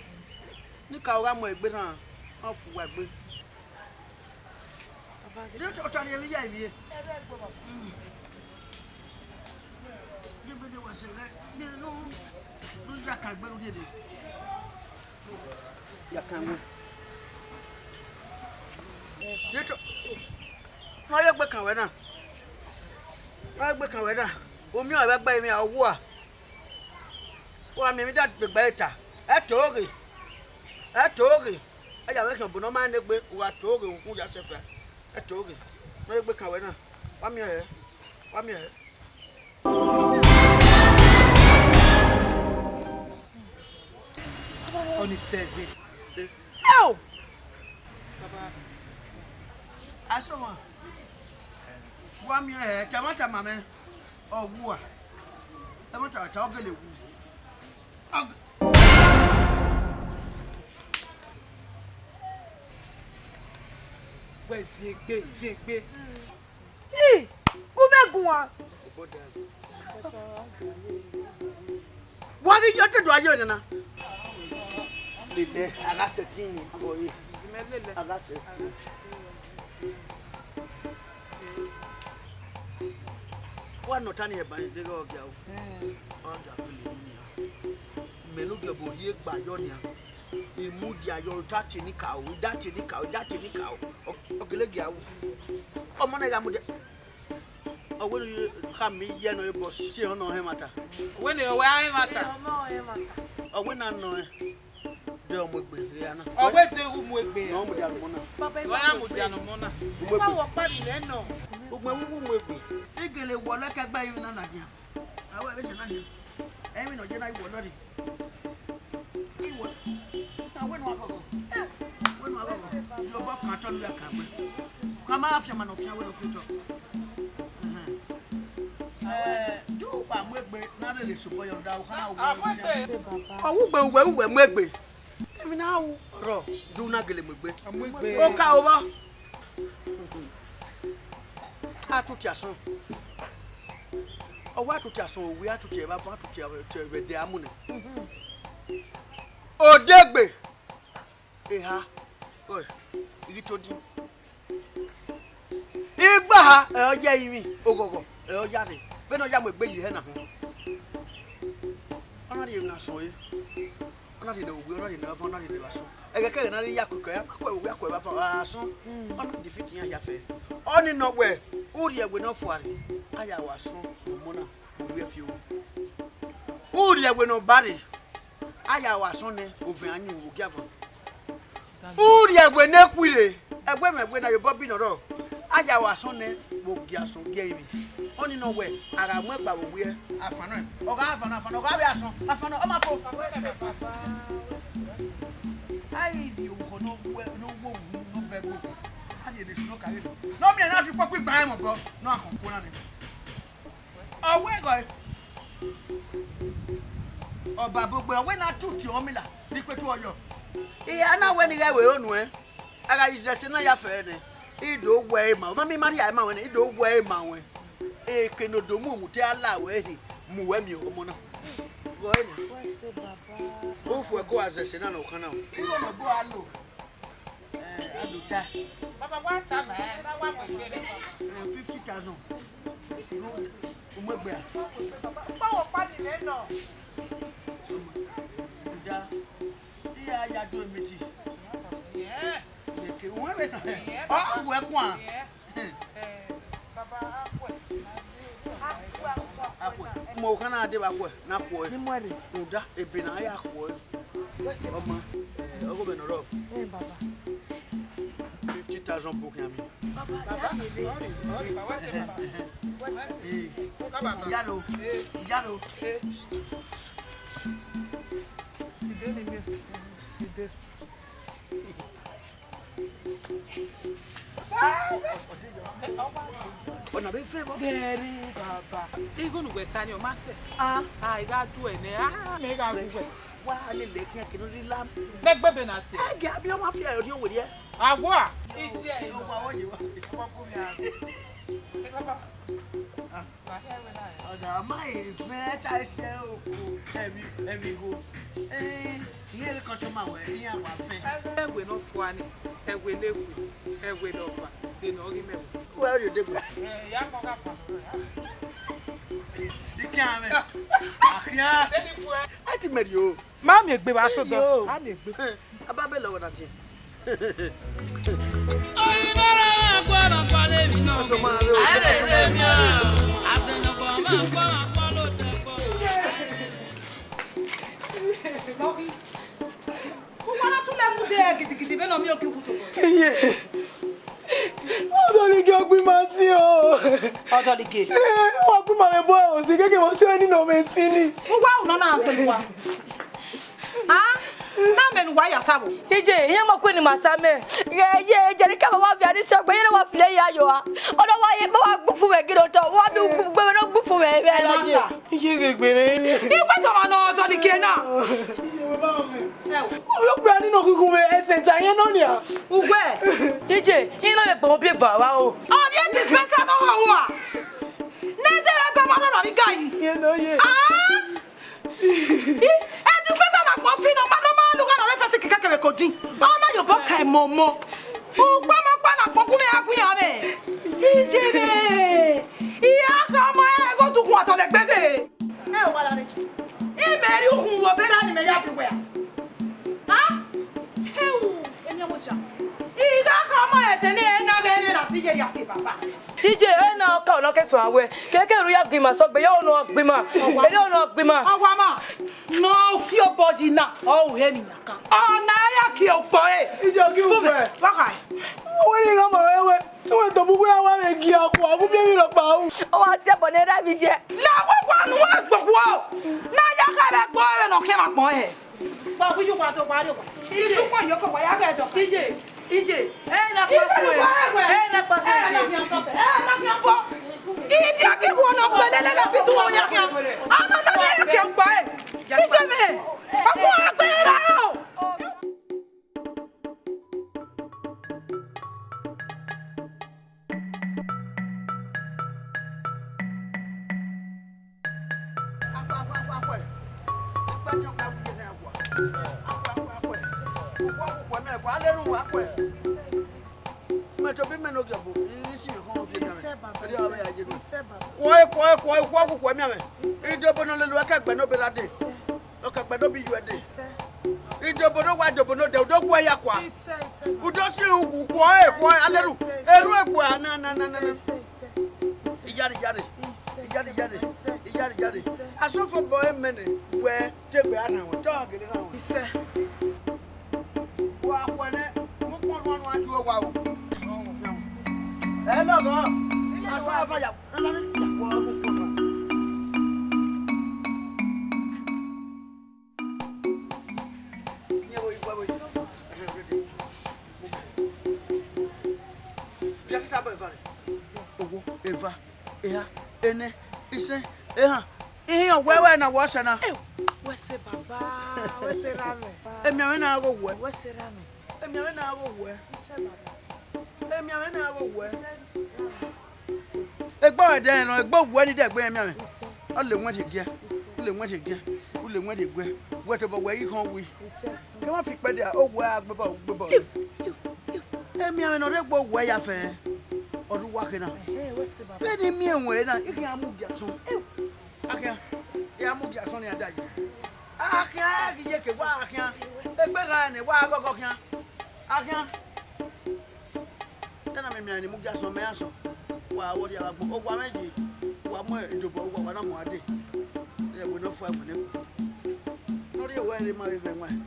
Ni ka gha mu egbe rhan, ọ fu wa egbe. Baba, de ọtọ rhie vbe ya ivie. Ẹrẹ gbe baba. Ni bene wa sẹ ghẹ, ni nu, nu ya kan egbe nu rhie dee. Ya kan wẹ. Ye to, ne ọ ye egbe kan wẹ na. Ne ọ ye egbe kan wẹ na. U miẹn ọre vbe gbe emwi a, ọ wu a. Wa miẹn emwi da gbe egbe ẹre ta. Ẹ to ghe. Ẹ to ghe. Aya mwẹ khian bu ne ọ ma nọ egbe, u gha to ghe, u ya sẹ fia. Ẹ to ghe. Ne ọ ye egbe kan wẹ na. Wa miẹn hẹ. Wa miẹn hẹ. Ọni sẹzẹ. Eo! Asọmọ, wa miẹn hẹ, tama tama mwẹ, ọ wu a. Ẹmwata ta ọ gele wu. Ọ ge- Wẹ ziegbe, ziegbe. Ii, gu mwẹ guan. Wa ghi yo te do a ye nana. Lele, a gha sẹtin ni, abọ ye. A gha sẹtin. Wa nọ ta ni ẹban deghẹ ọ gia o. Ọ gia kele nian. Mẹ ne u gie ọbo rhie gba yọ nian. I mudia yọ, I da tie enikaro, I da tie enikaro, I da tie enikaro. Ọ, ọ gele gia ru. Ọmọ na gha mudia. Ọ wẹ ne u khama iye nọ, obọ si ehọ nọ hẹ ẹmwata. Wẹ ne ọ wẹ a hẹ ẹmwata. Ọ wẹ na nọ ẹ. De ọ mu egbe hia na. Ọ wẹ de u mu egbe. Nọ mudia nọ mọ na. Nọ ya mudia nọ mọ na. Ugbẹn vbe uwu mu egbe. I gele wọlọ ẹkẹgba emwi na na dia. Avbe ẹvbo na nia, emwi ne ọ ye na i wọlọ rre. I wọ, na wẹ ne u gha ghọghọ. Wẹ ne u gha ghọghọ. Rhie obọ kan otọ ne u ya kan egbe. Ka ma fian ma ne ọ fian wẹ ne ọ fian otọ. Ẹhẹn. Ẹ, do u kpa mu egbe na rherhe sobọ yọ da u kha na wẹ. Ọ wu gbe uwẹ, uwẹ mu egbe. Emwi na ru rọ, do u na gele mu egbe. Oka ovbọ. A tuti asọn. Ọ wa tuti asọn, owie a tuti ẹvbo avọn, a tuti ẹvbo ẹdẹ amunẹ. Odegbe. Eha. Oi, I ghi to din. Igbaha, ẹ, ọ ya ẹrinmwi, oghọghọ, ẹ, ọ ya rre. Vbene ọ ya mu egbe ye hẹ na họn. Ọ na rhie emwi na sọn re. Ọ na rhie ne owie, ọ na rhie ne avọn, ọ na rhie ne asọn. Ẹghẹ kẹghẹ ne a rhie ya kuẹkuẹ, a ma kuẹ owie, a kuẹ vbe avọn, asọn. Ọ na defeat iran hia fẹ. Ọni nọ wẹ, u rhie ẹwe ne ọ fua rre, a ya ru asọn ne ọmọ na, owie fi owo. U rhie ẹwe ne ọ ba rre, a ya ru asọn nẹ, ovẹn a yin uwu ogiavọn. U rhie ẹwe ne khuire, ẹwe mwẹ ẹwe na ye obọ bi nọ rrọọ, a ya ru asọn nẹ vbe ogie asọn gie ẹrinmwi. Ọni nọ wẹ, a gha mu ẹgba vbe owiẹ, a fan nọ, ọ gha fan nọ, a fan nọ, ọ gha vbe asọn, a fan nọ, ọ ma fo. A i rhie orukhọ ne ọ wẹ, ne ọ wẹ owu ne ọ bẹgbo, a rhie ne esu ne ọ ka ghe nọ, ne ọ miẹn ne a fi ukpọkpu igban rẹn mẹ obọ, ne ọ khọn okuo na nẹ. Ọ wẹ gọe, ọ ba bogbe, ọ wẹ ne a tuti ọmila ne ikpetu ọyọ. Iran na wẹ ne I ghẹ vbe ro nuẹn, a gha ye izẹse na ya fẹ nẹ, I do wẹ ẹre ma, ọ ma miẹn ima rhie ẹre ma ruẹn nẹ, I do wẹ ẹre ma ruẹn. Eke ne odo mu omuta la ruẹ ehe, mu uwẹ miẹn ọmọ na. Gọe nẹ. Ufu ẹko a zẹse na ne ọ kan na o. Igho ne ọ bu a lo. Eh, a do ta. Baba, wa ta ma, eh, na wa mu egbe rẹ. Eh, fifty thousand. U mu egbe a? Baba, kpawo kpa ni mẹ nọ. Da. Iya ya do emiti. Yeah. Eke, uwẹ vbe nọ. Yeah, ọ, baba. Uwẹ kuan. Yeah. Eh, baba, akhuẹ. Akhuẹ. Mo kana de ba khuẹ, na khuẹ. Ni mu ẹre. Rhunmwuda, ebe ne a ya khuẹ. Ọma, eh, ọghe mwẹ nọ rrọọ. Eh, baba. Fifty thousand bu khian mi. Baba, sorry, sorry, baba, wẹ sẹ baba. Iyaro, iyaro. Ọna vbe fẹ vbọ? Gẹre baba. Igho ne uwẹ ta ni, ọ ma sẹ. Ah. Ah, I gha du ẹnẹ. Ah, mẹ gha gu wẹ. Wa lele khian kinu rri la. Mẹ gbe ebe na tie. Ẹ gẹ abi ọmwa fi ẹre orhiọn werriẹ. Awa. Yo, yo, wa wọ ye wa. Ọmọ kọ mi a. Ẹ baba. Ah. Ọda, ọ ma he vẹ ta ẹse oko, ẹvbi, ẹvbi igho. Eh, iye rre customer wẹ, iran wa fẹ. Ẹwẹ ne ọ fua ni, ẹwẹ ne ẹwẹ, ẹwẹ ne ọba, de ne ọ ghi mẹ. Wẹ rrie odegbe. Eh, ya kọ gha fa. Ikian mẹ. Akhian. A ti mẹ rrie o. Ma miẹn egbe vbe asodọ. Iyo. Ma miẹn egbe. Eh, a ba bẹlẹ ọghọ na tiẹn. Uwa na tu lẹ mu de gidigidi vbene ọ miẹn ogi uwu tobọ. Iye. Ọdọlike ọgbima si o. Ọdọlike. Eh, wa gbima vbe bọ osi keke vbe si ẹni nọ mẹ tini. Uwa u nọ na gbe wa. Ah, na mẹ ne uwa ya sa vbo? Iye, iye ma kue ni ma sa mẹ. Ye, ye, jẹrika ma wa viọ ni sẹ gbe, ye ne wa file ya yo a. Ọdọ wa ye, ma wa gbufu vbe giro tọ, wa bi gbe vbe no gbufu vbe vbe lọ ye. Iye vbe gbe re. Iwe tọ ma nọ Ọdọlike na. Uyo gbe ani no gugu vbe ẹsẹ ta yẹn nọ nia. Uwe. Iye, iye na vbe gbọmọ bi eva wa o. Ọ vbe dispenser nọ wa wa. Ne de ba ma nọ na ni ga yi. Ye no ye. Ah! I, e dispenser na kpọn fi nọ ma, nọ ma lugha nọ re fẹsi kẹkẹ kẹvbe kodi. Ọ na yobọ ka ẹmọmọ. Ukpọmọkpa na kpọn gu mwẹ a gu iran mwẹ. Iye mwẹ. I ya kha ọmọ ẹre gho du khun ọtọ lẹ gbe ghe. Ẹ wa la re. I mẹ rri uhunmwu obọ erha ne imẹ ya biẹ uwẹ a. Ha? Heu, emianmwẹ osa. I gha kha ọmọ ẹdẹ ne ẹ na ghẹ rre ra ti ye ya tie baba. Iye, ẹ na ọka ọnọ ke suẹn wẹ, kẹkẹ ru ya gbe ima sọgbe, ya ọnọ gbe ima, ere ọnọ gbe ima. Ọwa ma, ne ọ fi obọ yi na, ọ ru hẹ emwi yan kan. Ọ na ya kie okpọ ẹre. Iye, ọ ghi ru wẹ. Wa kha. Wẹ ni gha ma wẹ wẹ, wẹ tobọ uwẹ a wa vbe gie akhuẹ, a gu miẹn emwi rhọkpa ru. Ọ wa tie ẹbọ ne erha vbe iye. La wẹ wa nu ẹgbokhuo, ne a ya kha vbe ẹgbẹe ọre ne ọ khian vbe agbọn ẹre. Wa wi yo wa do wa re wa. Itukpọn yo ko wa ya ghẹ dọ. Iye, iye, ẹ na kpasu ẹ. Ẹ na kpasu ẹ. Ẹ na fian fọ. Ẹ na fian fọ. Ibi aki wo no gbele le la bi tu wo ya fian. Ana na ye ke gba ẹ. Iye mẹ. Ọmọ agbera o. Mẹ tobọ imẹ ne ogiọvo, I si mẹ khọn fi ẹkan mẹ. Erriọ ọ vbe ya ye do. Kuọe, kuọe, kuọe, kuọe, kuọe miẹn mwẹ. Idobo ne ọ lele uẹ ke ẹgbẹ ne ọ be ra dee. Ọ ke ẹgbẹ ne ọ be iyuẹ dee. Idobo ne ọ wa dobo ne odẹ, u do kuẹ ya kua. U do si ukhuọ, e, kuọe, alelu. Erhuẹn egbua, na, na, na, na, na. Iyare, iyare. Iyare, iyare. Iyare, iyare. Asọfo bọ emẹ nẹ, wẹ te egbe a rhan wẹ, te ọ gele rhan wẹ. Isẹ. Wa khuẹ nẹ, mu ukpọn rhuan rhuan ju owa o. Ẹ lọghọ, asa eva ya, ẹ la ne ya khuẹ mu ukpọn rhuan. Iyẹn vbe igho ẹvbo yi. Ẹhẹn, ready. Bia tita bọ eva rẹ. Owo, eva, eha, enẹ, isẹn, ehan. Ihiọn wẹ wẹ na wẹ ọsẹ na. Wẹ sẹ baba, wẹ sẹ ra mẹ. Emianmwẹ na gho wẹ. Wẹ sẹ ra mẹ. Emianmwẹ na gho wẹ. Wẹ sẹ baba. Emianmwẹ na gho wẹ. Wẹ sẹ ra mẹ. Egbe ọdẹ nọ, egbe owẹ ni dẹgbe emianmwẹ. Wẹ sẹ. Ọ le wẹn rhie giẹ, u le wẹn rhie giẹ, u le wẹn rhie guẹ. Wẹ tobọ wẹ i họn wi. Wẹ sẹ. Kẹ ma fi ikpẹdẹ, owẹ a gbeba, u gbeba ọre. Emianmwẹ ne ọ rre egbe owẹ ya fẹ, ọ rre uwa khe na. Vbene I miẹn ruẹn na, I khian mu gie asọn. Akhian, I a mu gie asọn ne I a da yi. Akhian, a ghi ye ke wa akhian. Egbe rran nẹ, wa gọgọ khian. Akhian. Ẹna mẹ miẹn ne I mu gie asọn, mẹ asọn. Wa wọ rhie vbe agbọn, owa mwẹ ye. Wa mu idobo, wa, wa na mu ade. Ẹ wẹ ne ọ fua ẹwẹ ne. Ne ọ rhie wẹ rre ma vbe vẹ ẹwaẹn.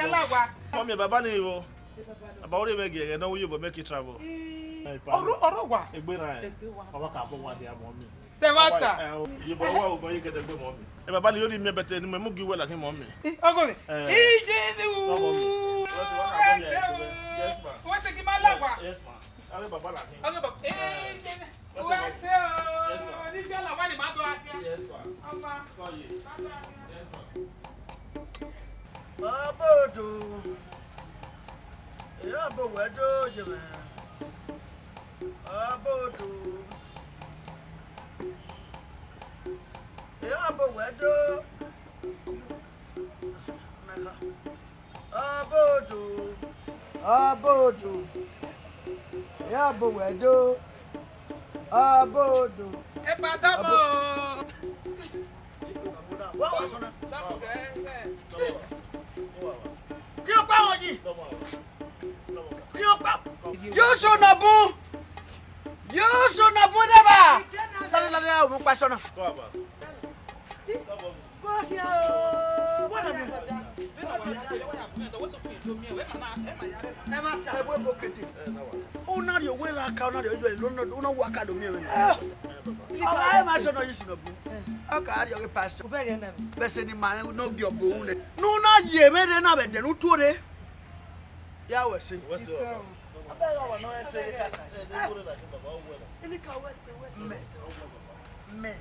Alagua. Mọmi, baba ni vbo? Baba, ore mwẹ gie ẹghẹ ne ọ wu ye obọ make travel. Ọrọ, ọrọ wa. Egbe ra. Egbe wa. Baba ka bọ wa dia mọmi. Tẹmata. Ye bọ wa obọ ye gẹdẹgbẹ mọmi. E baba ni yo ni miẹn bẹtẹ ni mẹ mu gi wẹ la khin mọmi. Ọgọ mi. Eh. Ije ni wu. Yes ma. Wẹ se ki ma lagua. Yes ma. Ave baba la khin. Ọgọ baba. Eh. Wẹ se o. Yes ma. Ni fi ala wa ni ma do akia. Yes ma. Ọma. Sorry. Ma do akia. Yes ma. Ọbodo, e ọbo wẹ do ye mwẹ. Ọbodo, e ọbo wẹ do. Ọbodo, ọbodo, e ọbo wẹ do. Ọbodo. Epa dọbọ. Wa wa sọ na. Kí o pa wọn yìí. Kí o pa. Yóò sọ nà bún. Yóò sọ nà bún dẹ́bà. Lálẹ́ lálẹ́ àwọn ọmọ pa sọ na. Una rhie owẹ ra ka, una rhie owẹ, una wa ka do miẹn vbe. Ọ gha ma sọ nọ yi sunu bu. Ọ ka rhie ọghe pastor. Vbe ẹghẹ na. Vbe ẹse ni ma rẹn ne ọ gie ọghe unu nẹ. Ne u na ye emwi rre na vbe ẹdẹ ne u tuorre. Ya wẹ ẹse. Wẹ ẹse. Abẹ gha wa nọ ẹse. Mẹ. Mẹ.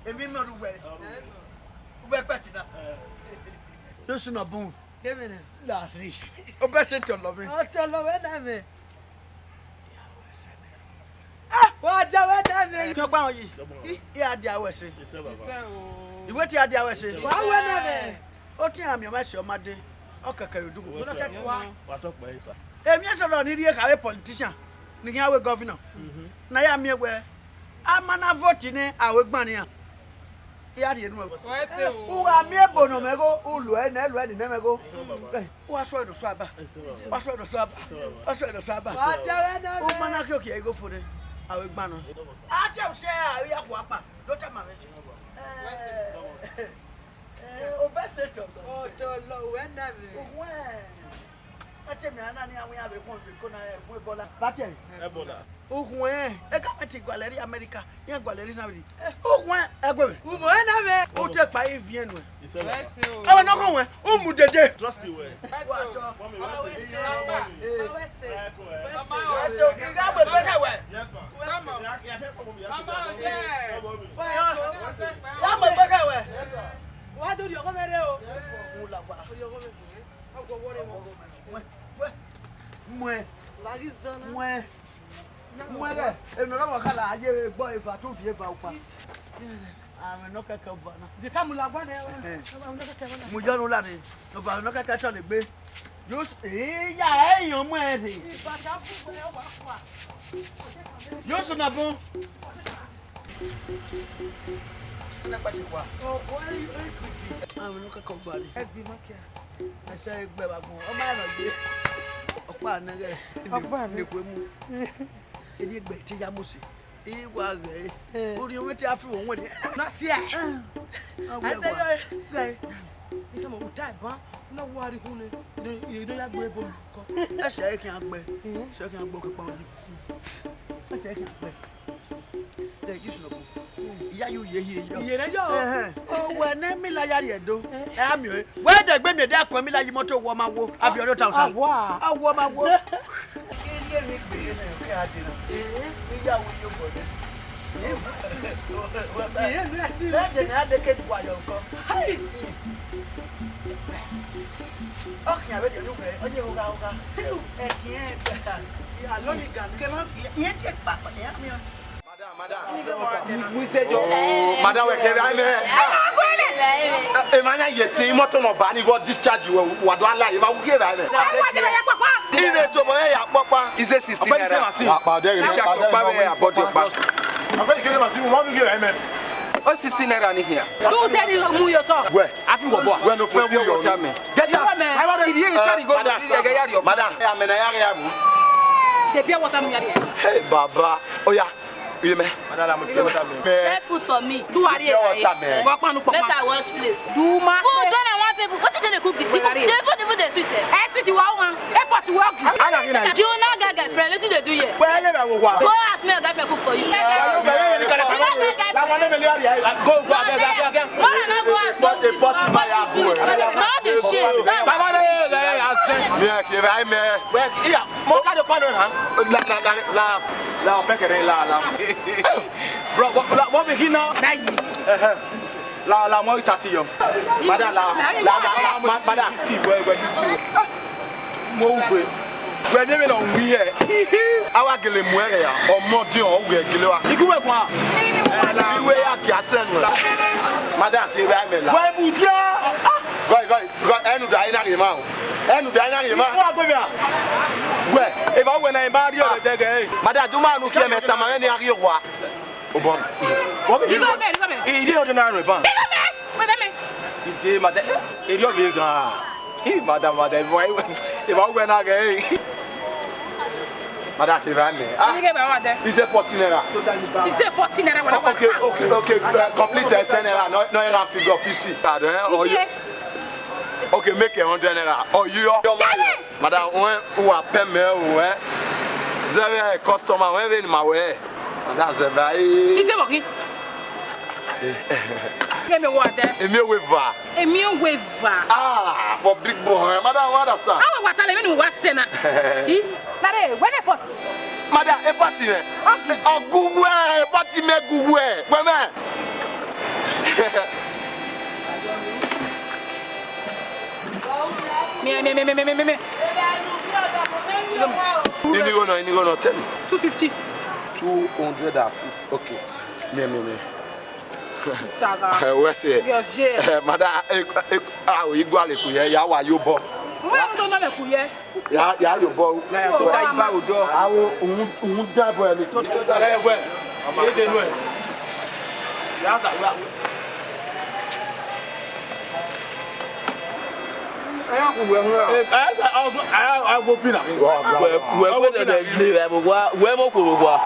Emwi mẹ ọre uwẹ. Uwẹ kpẹti na. Yóò sunu bun. Kevbe nẹ. Lari. Obẹ se tọlọ mwẹ. Ọ tọlọ wẹ na mwẹ. Ah, wa dia wẹ na mwẹ. Kí ọkpa wọn yi. I a dia wẹ ẹse. Isẹ o. Iwe te a dia wẹ ẹse. Wa wẹ na mwẹ. Ọ tiẹn a miẹn ọmwa ẹse ọ ma dee. Ọ kẹkẹ ye odugbo. Wa tọ kpẹ sa. Emwi ẹse rọ ni rhie kha vbe politician, ne I khian wẹ governor. Ne a ya miẹn wẹ, a ma na vote nẹ, a ru egban nian. I gha rhie nuẹn. Wẹ ẹse o. U gha miẹn ebo ne ọ mwẹ igho, u luẹ nẹ, luẹ ni nẹ mwẹ igho. Eh, u gha suẹn ne ọ sua ba. U gha suẹn ne ọ sua ba. U gha suẹn ne ọ sua ba. Wa dia wẹ na mwẹ. U ma na khian okiekie igho fo nẹ, a ru egban nọ. A tie usẹ a ru ya khuakpa, do tama mwẹ. Eh, eh, obẹ se tọlọ. Ọ tọlọ wẹ na mwẹ. Uwẹ. A tie mẹ a na ni a wẹ iran vbe khuọn vbe ko na ẹkhuẹn Ebola. Ebola. Uwẹ, e government gualọ rrie America, iran gualọ rrie Saudi. Uwẹ, ẹguẹ mwẹ. Uwẹ na mwẹ. U te kpa iviẹn nuẹn. Isẹ baba. Ẹse o. Ẹwẹ ne ọ kọ wẹ, u mu dede. Trust you well. Wa tọ. Mọmi, wẹ ẹse. Wẹ ẹse. Wẹ ẹse. I gha mu egbe khẹ wẹ. Yes, ma. Wẹ ẹse. Ya, ya, ya, ya, mọmi, ya, mọmi. Ya mu egbe khẹ wẹ. Yes, sir. Wa do rhie ọghọ mwẹ rre o. Yes, ma. Mu la wa. Rhie ọghọ mwẹ. Muẹn, muẹn, muẹn, muẹn ghẹ, emwi ne ọ rọ vbe kha la ye vbe egbe eva, te u viọ eva ukpa. Amwẹ ne ọ kẹkẹ eva na. Mu yọ ne u la rre, eva ne ọ kẹkẹ tọn egbe. Yo, eya, ẹyọn mu ẹn rre. Yo, sunu bun. Amwẹ ne ọ kẹkẹ eva rre. Ẹsẹ egbe vbe agbọn, ọ ma nọ ye. Ọkpa nẹ ghẹ. Ọkpa nẹ. Ne kue mu. Eni egbe te ya mu se. I wa ghẹ. Eh. Orhiọn mwẹ te a fi wọ wẹn. Na sia. Eh. A wẹ wa. Ghẹ. Ni kama u da ban. Na wa ri hun ne. Ni, ni ya gbe ebo mi kọ. Ẹsẹ khian gbe. Mhm. Ẹsẹ khian gbe okekpa oyi. Ẹsẹ khian gbe. Ẹ, Yusuf nọ bu. Iya yu ye hiẹ yọ. Iye rẹ yọ. Ẹhẹn. Owẹ ne Mila ya rhie do. Ẹ a miẹn ọẹn. Wẹ dẹ gbe miẹn de akun Mila yi mọto wọ ma wo. A viọ rẹ ota osa. Awa. A wọ ma wo. Iye mi gbe ne ke a de na. Iya wo yo bọ de. Iye mi ati. Lẹ de ne a de ke gua yọ kọ. Hai. Ọkhian vbe de ru wẹ, ọ ye ogha ogha. Ẹkiẹn ẹgbẹta. Alọ ni ga. Ke ma fi, iye ke kpakpa, iye miẹn. Madam, madam. Madam, wẹ kẹ vbe mẹ. Emwa na ye sin imọto nọ ba ni vbe discharge wẹ, wa do ala, emwa wu kẹ vbe mẹ. Ive tobọ ya kpọkpa. Ize sixty naira. Ọkpa de, ọkpa de, ọkpa de. Ọ sixty naira ni hia. Do tell you mu your talk. Wẹ. A fi wọ bọ. Wẹ no fẹ wu yọ. Get out. Iye yi tari go. Madam. Madam. Ẹ, amẹ na ya ghe ya mu. The pure water mu ya. Hey, baba. Oya. Iye mẹ. Madam, mo fi water mi. Sell food for me. Do worry. Pure water, man. Wa panu papa. Make I wash plate. Do ma. Food when I want people. Wetin They cook the, the, cook, the food even dey sweet, eh? Eh, sweet, wa uma. Eh, pot, wa ogu. Ana gina. Do you not get girlfriend? Wetin dey do here? Where you go? Go ask me, your girlfriend cook for you. Go, go, abeg, abeg, abeg. Why not go ask? Pot, pot, my apple. Not the shit. Baba, no, no, no, no, no. Yeah, kira, me. Well, yeah, mo ka do pano na. La, la, la, la, la, pekere, la, la. Bro, what, what, what we here now? That you. Uh-huh. La, la, mo itati yo. Madam, la, la, la, la, ma-, madam. Fifty, wẹ, wẹ fifty. Mo ugbe. Wẹ mi, mi nọ wi hẹ. Awa gele mu ẹre ya. Ọmọ diọn, ọ wẹ gele wa. Iku wẹ kua. Iwe ya kia sẹ nu. Madam, ke wẹ mẹ la. Wẹ mu dia. Gọ, gọ, gọ, ẹnu da ina rẹ ma o. Ẹnu da ina rẹ ma. Iku wa gbe mi a. Wẹ. Eva wẹ na ba ri ọrẹ dẹgẹ. Madam, do ma nu kiẹ mẹ tama ni a ri owa. Obọ. Igho mẹ, igho mẹ. Iri ọdọ na rẹ ban. Igho mẹ, igho mẹ. Ide ma de, eri ọghe gha. Ih, madam, madam, eva, eva wẹ na ghe. Madam, ke va mẹ. Ah. Igho mẹ wa de. Is it forty naira? Is it forty naira? Wala, okay, okay, okay. Uh, complete, uh, ten naira. No, no, around figure fifty. Pardon, eh? Or you, okay, make a hundred naira. Or you, your money. Madam, when you are pay me, oh, eh? Zẹvbe customer, when we in my way. Madam, zẹvbe, eh. Ise mo ki. Ke mẹ wa de. Emi owe eva. Emi owe eva. Ah, for big boy. Madam, what understand? Awa wa tale mi nu wa sena. I? Nare, where the pot? Madam, e pot me. Okay. Oguwe, e pot me guwe. Where me? Me, me, me, me, me, me, me, me. Inigho nọ, inigho nọ, tell me. Two fifty. Two hundred and fifty. Okay. Me, me, me. Saga. Eh, wẹ sẹ? Yo, je. Eh, madam, eh, eh, ah, o igua le ku ye, ya wa yo bọ. Wẹ, mo do nọ le ku ye. Ya, ya yo bọ. Na ya tota iba odọ. Awo, òun, òun dá bọ ẹni tó. Ẹ wẹ, ye de nu ẹ. Ya sa, wa. Ẹ ya ku wẹ hu ra. Ẹ, ẹ, ẹ, ọ, ẹ, ẹ, wo bi na. Wẹ, wẹ, wẹ, dẹdẹ le, wẹ, wa, wẹ, mo koro wa.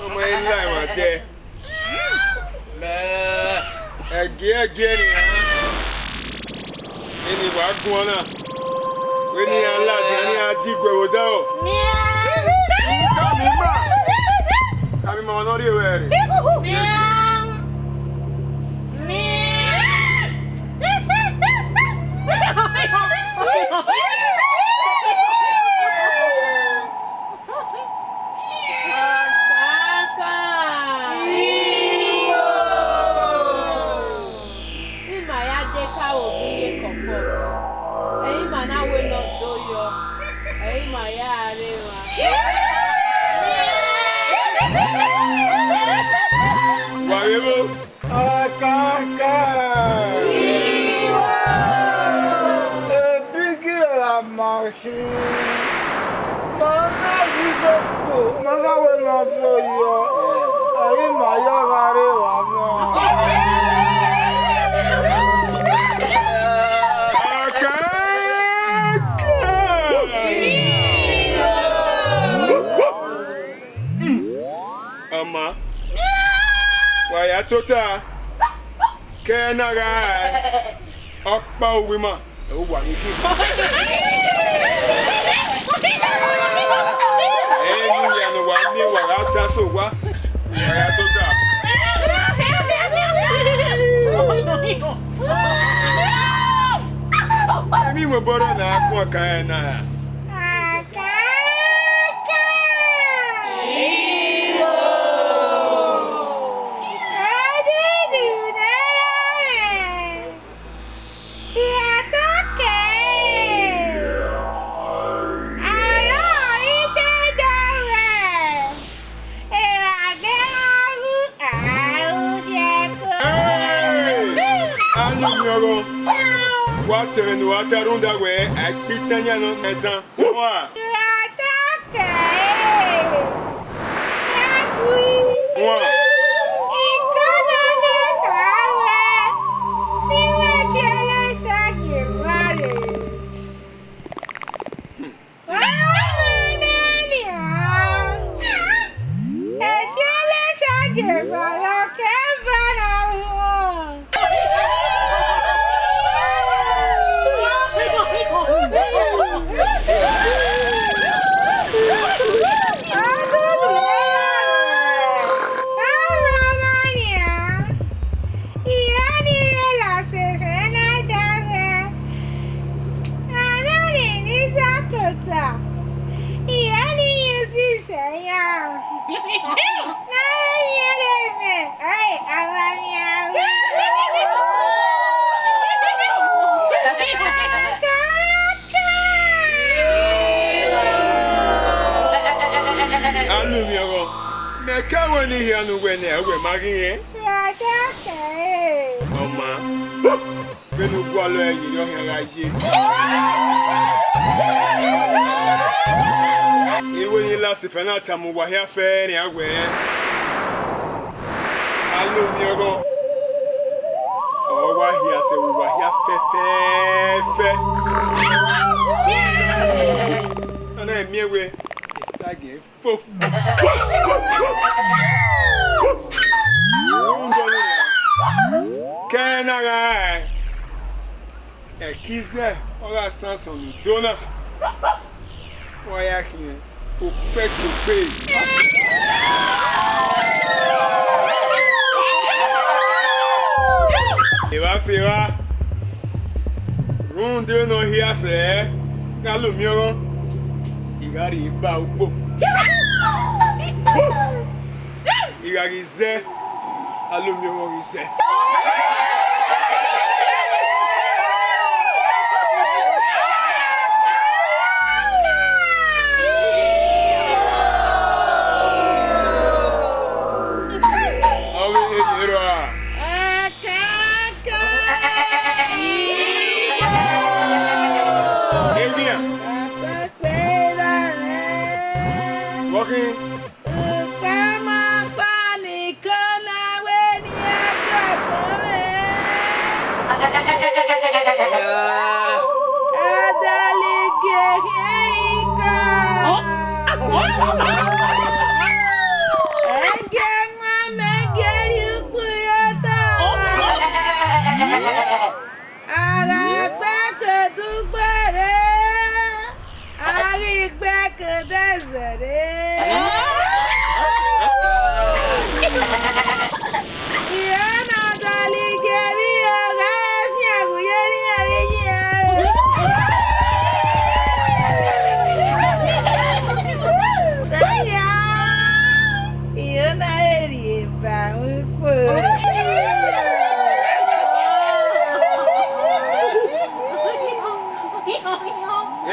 Ọmọ i la emwa dẹ. Ẹgiẹgiẹ nian, eni wa guan na, vbene iran ladian ne iran diguẹ vbe odaro. Miau. Tama ima, tama ima ọmọ ne ọ rhie ruẹ rre. Miau. Miau. Ọkaka. Ima ya deka aro gbe iye Comfort. Ẹ i re ima na wẹ ne ọ do yọ, ẹ i re ima ya re emwa. Wa vbe vbo? Ọkaka. Ebigi ra ma khin. Ma na ghi do fo, ma na wẹ ne ọ do yọ, ẹ i re ima ya gha re emwa nọ. Ọkaka. Ọma, wa ya tota, ke ẹre na gha rae, ọkpa uwu ima, ẹ uwa ni khin. Ẹ i re unu hia ne uwa miẹn, wa gha ta sẹ owa, wa ya tota. Emwi wẹ bọrọ na guan kan ẹre na ra? Akaka! Iwo! Odudu ne ọ rre, I ra tọ kẹe, arọ ite dọwẹ, erha ghe gha ru, a ru diẹko. Hey! Anu miẹn ọghọ, wa tẹmwẹ ne uwa ta rhunmwuda wẹẹ a i kpe itan yan ne ọ mẹ dan. Uwa. Ra ta kẹe, ya gui. Uwa. Ikana ne kha wẹ, ne I wẹ Ẹtiọlẹsagieva rre. Ọmwa nọ nian. Ẹtiọlẹsagieva vbe ọ ke eva na wọn. Anu miẹn ọghọ, mẹ ka wẹ ne I hia ne uwẹ nẹ, uwẹ ma ghi rẹn. Ọma, vbene u gualọ ẹre ye, ọ khian gha ye. I wẹ ne Lasifẹ na tama uwa hia fẹẹrẹ nian wẹẹ, Alomiẹnghọn ọre ọ wa hia sẹ vbe uwa hia fẹfẹẹfẹ. A na miẹn wẹẹ Esagiẹn fo. Rhunmwuda ọnii, ke ẹre na gha rae, ẹki zẹ ọ gha san asọn ne udo na, wa ya khian. Okpẹkẹgbe. Evba sẹ evba, rhunmwuda ne ọ hia sẹ gha Alomiẹnghọn, I gha rhie ba ugbo. I gha ghi zẹ, Alomiẹnghọn ghi zẹ. Ọ ghi rrọọ. Evian. Vbọ khin? Ukpama ọkpa niko na wẹ ne iran gie ọtẹn mwẹ. Adẹligi erhiẹn ika. Ba wẹ ikpo.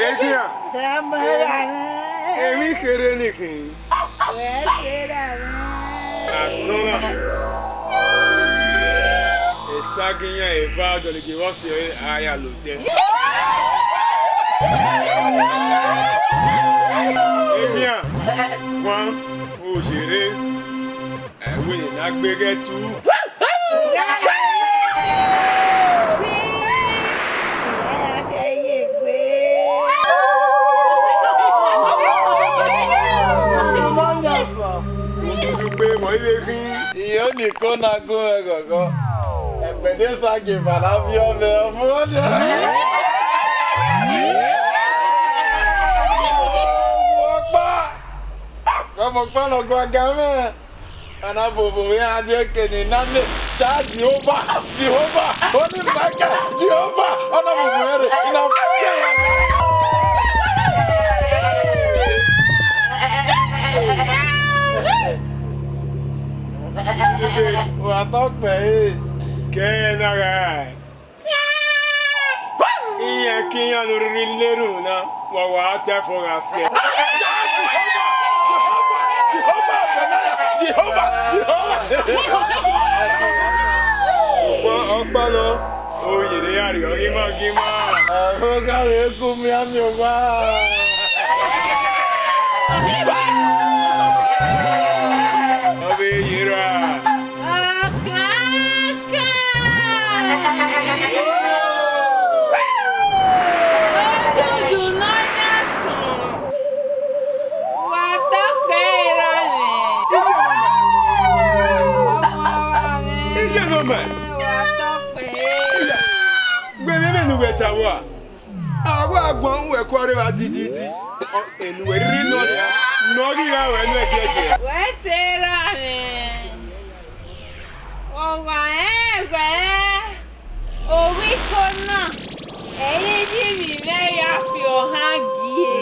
Eghian. Tama ra mwẹ. Emwi kherhe ni khin. Wẹ se ra mwẹ. Asọn na. Esagiyan eva dọlegbe vbe ọse ọre a ya lo odẹ. Eghian, guan, o yerre. Ẹi wẹ ne a gbe ghẹ tu. Udu gbe emọ ivbe khin. Iye oniko na gun mwẹ ghọghọ. Ẹgbẹdẹ sa gie eva na viọ mwẹ, ọ vuọn dia. Ọkpa, ọmọ ọkpa ne ọ gua ga mwẹ. A na vbe ovbi mwẹ iran die eke ne I na le, cha Jihova, Jihova, Holy Michael, Jihova, ọ na vbe ovbi mwẹ rre, I na. Wa tọ kpẹre. Kẹ na gha. Iran ke iran ne orrirri na erhunmwu na, wa wa ta ẹfọ gha sẹ. Jihova, Jihova, Jihova, Jihova. Sokpan ọkpa nọ, o yerre ya rriọ ghi ma ghi ma. Ẹvbo gha vbe gu mianmian owa. Ọ vbe ye ra. Ọkaka! Odudu ne ọ yan sọn, wa tọ kpẹre ra mwẹ. Iye ne ọ mẹ. Wa tọ kpẹre. Gbẹmwẹ ne uwẹ ta vbua. A wa guan wẹ kua rre evba dididi. Enu wẹ rhirhi nọ nia, ne ọ ghi gha ruẹ nuẹn giẹgiẹ. Wẹ se ra mwẹ, ọ wa rẹn wẹ ovbi iko na, ẹre I ye ivbi mwẹ ya fi ohan gie,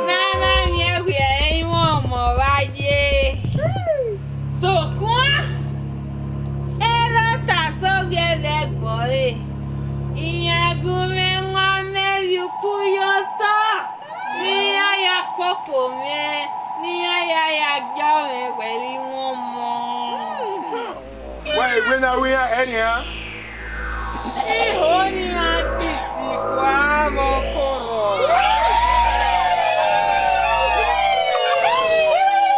ne a na miẹn wẹ ẹrinmwi ọmọ vbe a ye. Sokpan, erha ọta sẹ ovbi ẹvbo ẹgbọre, iran gu mwẹ wan mẹ rhie ukpu ye otọ, ne iran ya koko mwẹ, ne iran ya ya gie mwẹ wẹ ẹrinmwi ọmọ. Wa ewe na ru iran ẹre nian. Iho ne iran titi gua vbe ọkorhọ.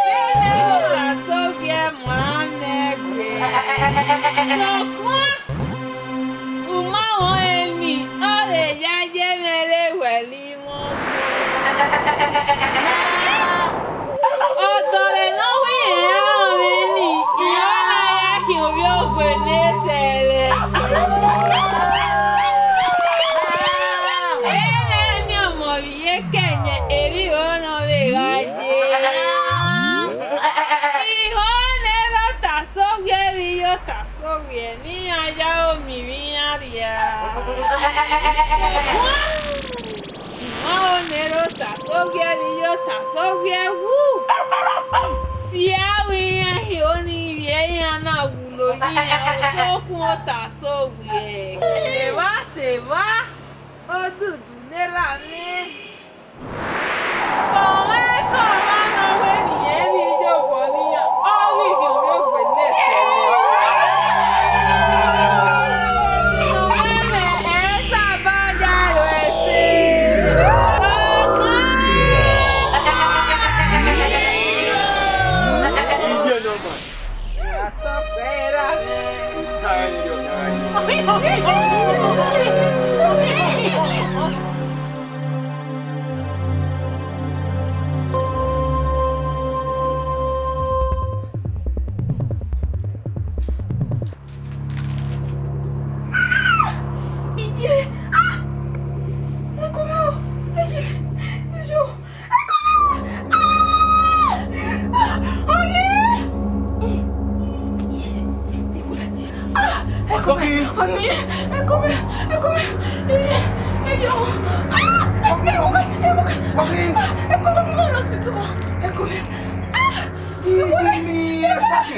Vbene erha ọta sẹ ovbi ẹmwẹ a mẹ gbe. Sokpan, u ma rẹn ọnrẹn ni, ọ vbe ya ye mwẹ rre wẹ ẹrinmwi ọmọ. Ọdọrẹ ne ọ hu irẹn ra mwẹ ni, I ra na ya khian ovbi ogue ne sẹrẹ. Vbene a miẹn ọmọ vbe iyeke ẹyẹn, erriọ ne ọ vbe gha ye. Iho ne erha ọta sẹ ovbi ẹre, erha ọta sẹ ovbi ẹre, ne iran ya aro miẹn ivbi iran rria. Iran ne erha ọta sẹ ovbi ẹre, erha ọta sẹ ovbi ẹre wu. Si a ru iran hin oni ivbi iran na wulo ye iran, osokun ọta sẹ ovbi ẹre. Evba sẹ evba, odudu ne erha mwẹ. Kọmwa kọmwa ne ọ wẹ ne irẹn vbe iyobọ ne iran, ọ ghi rhiọnmwẹ uwẹ nẹ sẹ. Mẹmẹ ẹ saba ya ru ẹse. Iye nọ ma. Iye! Ah! Ẹ kọ mẹ o! Iye! Iye! Ẹ kọ mẹ o! Ah! Ah! Ọni! Iye! Iye! Ah! Ẹ kọ mẹ! Ọni! Ẹ kọ mẹ! Ẹ kọ mẹ! Iye! Iye! Ah! Ẹ kọ mẹ! Ẹ kọ mẹ! Ah! Ẹ kọ mẹ! Mo hospital! Ẹ kọ mẹ! Ah! Ẹ kọ mẹ! Ẹ saki!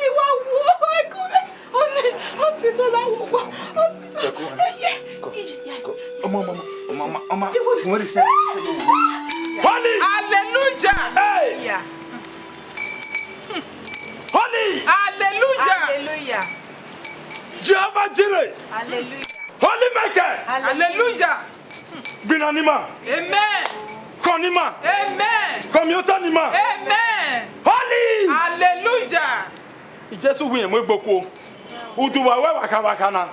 Iwa wo, eko. Ọni, hospital la wo, wo, hospital. Eko. Eye. Ko, iye, ya. Ko, ọmọ, ọmọ, ọmọ, ọmọ, ọmọ, ọmọ. Iwo. Where is it? Holy! Hallelujah! Hey! Yeah. Holy! Hallelujah! Hallelujah! Jehovah Jireh! Hallelujah! Holy Michael! Hallelujah! Gbinna ne ima. Amen. Kọn ne ima. Amen. Kọmiotọ ne ima. Amen. Holy! Hallelujah! Jesu wẹ irẹn mu egbe okuo. Udu vbe a wẹ vbe akha vbe akha na.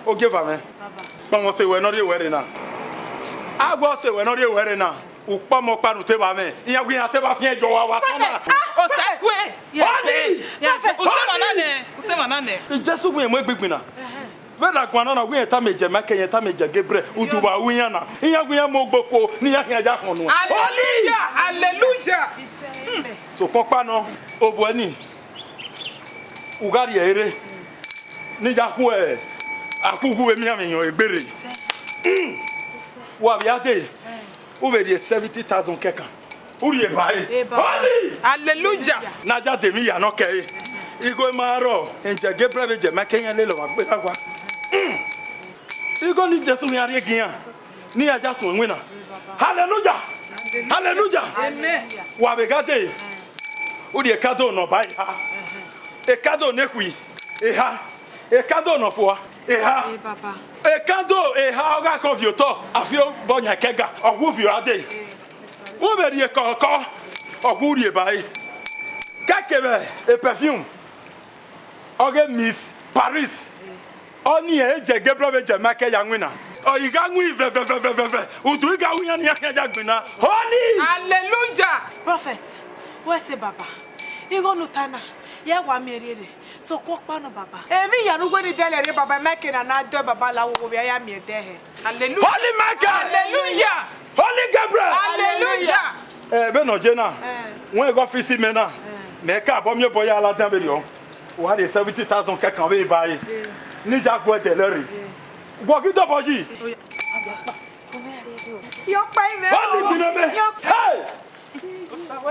Ogieva mwẹ. Kpọnmwẹ ọse wẹ ne ọ rhie wẹ rre na. Agbọn ọse wẹ ne ọ rhie wẹ rre na. Ukpọmọ ọkpa ne u te vba mwẹ. Iran wẹ iran te vba fian yọ wa, wa sọ na. Ah, Osaikue. Holy! Usẹ emwa na nẹ. Usẹ emwa na nẹ. Jesu wẹ irẹn mu egbe igbinna. Vbe na guan nọ na, wẹ irẹn tama Jẹmaikẹl, irẹn tama Jẹgebrẹl, udu vbe a ru iran na. Iran wẹ iran mu egbe okuo ne iran khian ya khọn nuẹn. Hallelujah! Hallelujah! Sokpan ọkpa nọ, ovbuẹ nii, u gha rhie ẹre rre, ne I ya khu akhughu vbe miẹn mwẹ yọn egbe rre. Wa vbe a dee, u vbe rhie seventy thousand kẹkan, u rhie ba ẹre. Holy! Hallelujah! Ne a ya de emwi hia ne ọ kẹre. Igho ima rrọọ, Jẹgebrẹl vbe Jẹmaikẹl iran lele ọmwa gbe gha wa. Igho ni Jesu iran rhie gie iran, ne iran ya suẹn iwinna. Hallelujah! Hallelujah! Amen. Wa vbe gha dee, u rhie ekado ne ọ ba eha, ekado ne ekhui eha, ekado ne ọ fua eha. Ekando eha ọ gha khọn viọ otọ, a fi obọ yan ẹkẹga, ọ wu viọ a dee. U vbe rhie kọkọ, ọ wu rhie ba ẹre. Kẹkevbe e perfume, ọ ghe Miss Paris, ọnii e Jẹgebrẹl vbe Jẹmaikẹl ya winna. Ọ i gha win vẹvẹvẹvẹvẹ, udu I gha ru iran ne iran khian ya gbinna. Holy! Hallelujah! Prophet, wẹ sẹ Baba, igho ne u ta na, ya wa miẹn rhie rre. Sokpan ọkpa nọ, Baba. Emwi hia ne uwẹ ni dẹlẹ rre, Baba, Michael na na dọe, Baba, la wo wo vbe a ya miẹn dẹhẹ. Hallelujah. Holy Michael. Hallelujah. Holy Gabriel. Hallelujah. Eh, vbene ọ ye na, eh, wẹ ghe ọfisi mẹ na, eh, mẹ ka obọ miẹn obọ ya ladian vberriọ. Wa rhie seventy thousand kẹkan vbe ba ẹre. Eh. Ne I ya guẹ dẹlẹ rre. Eh. Wọ ghi dobọ yi. Yọ kpa imẹ. Holy gbinna mẹ. Yọ. Hey!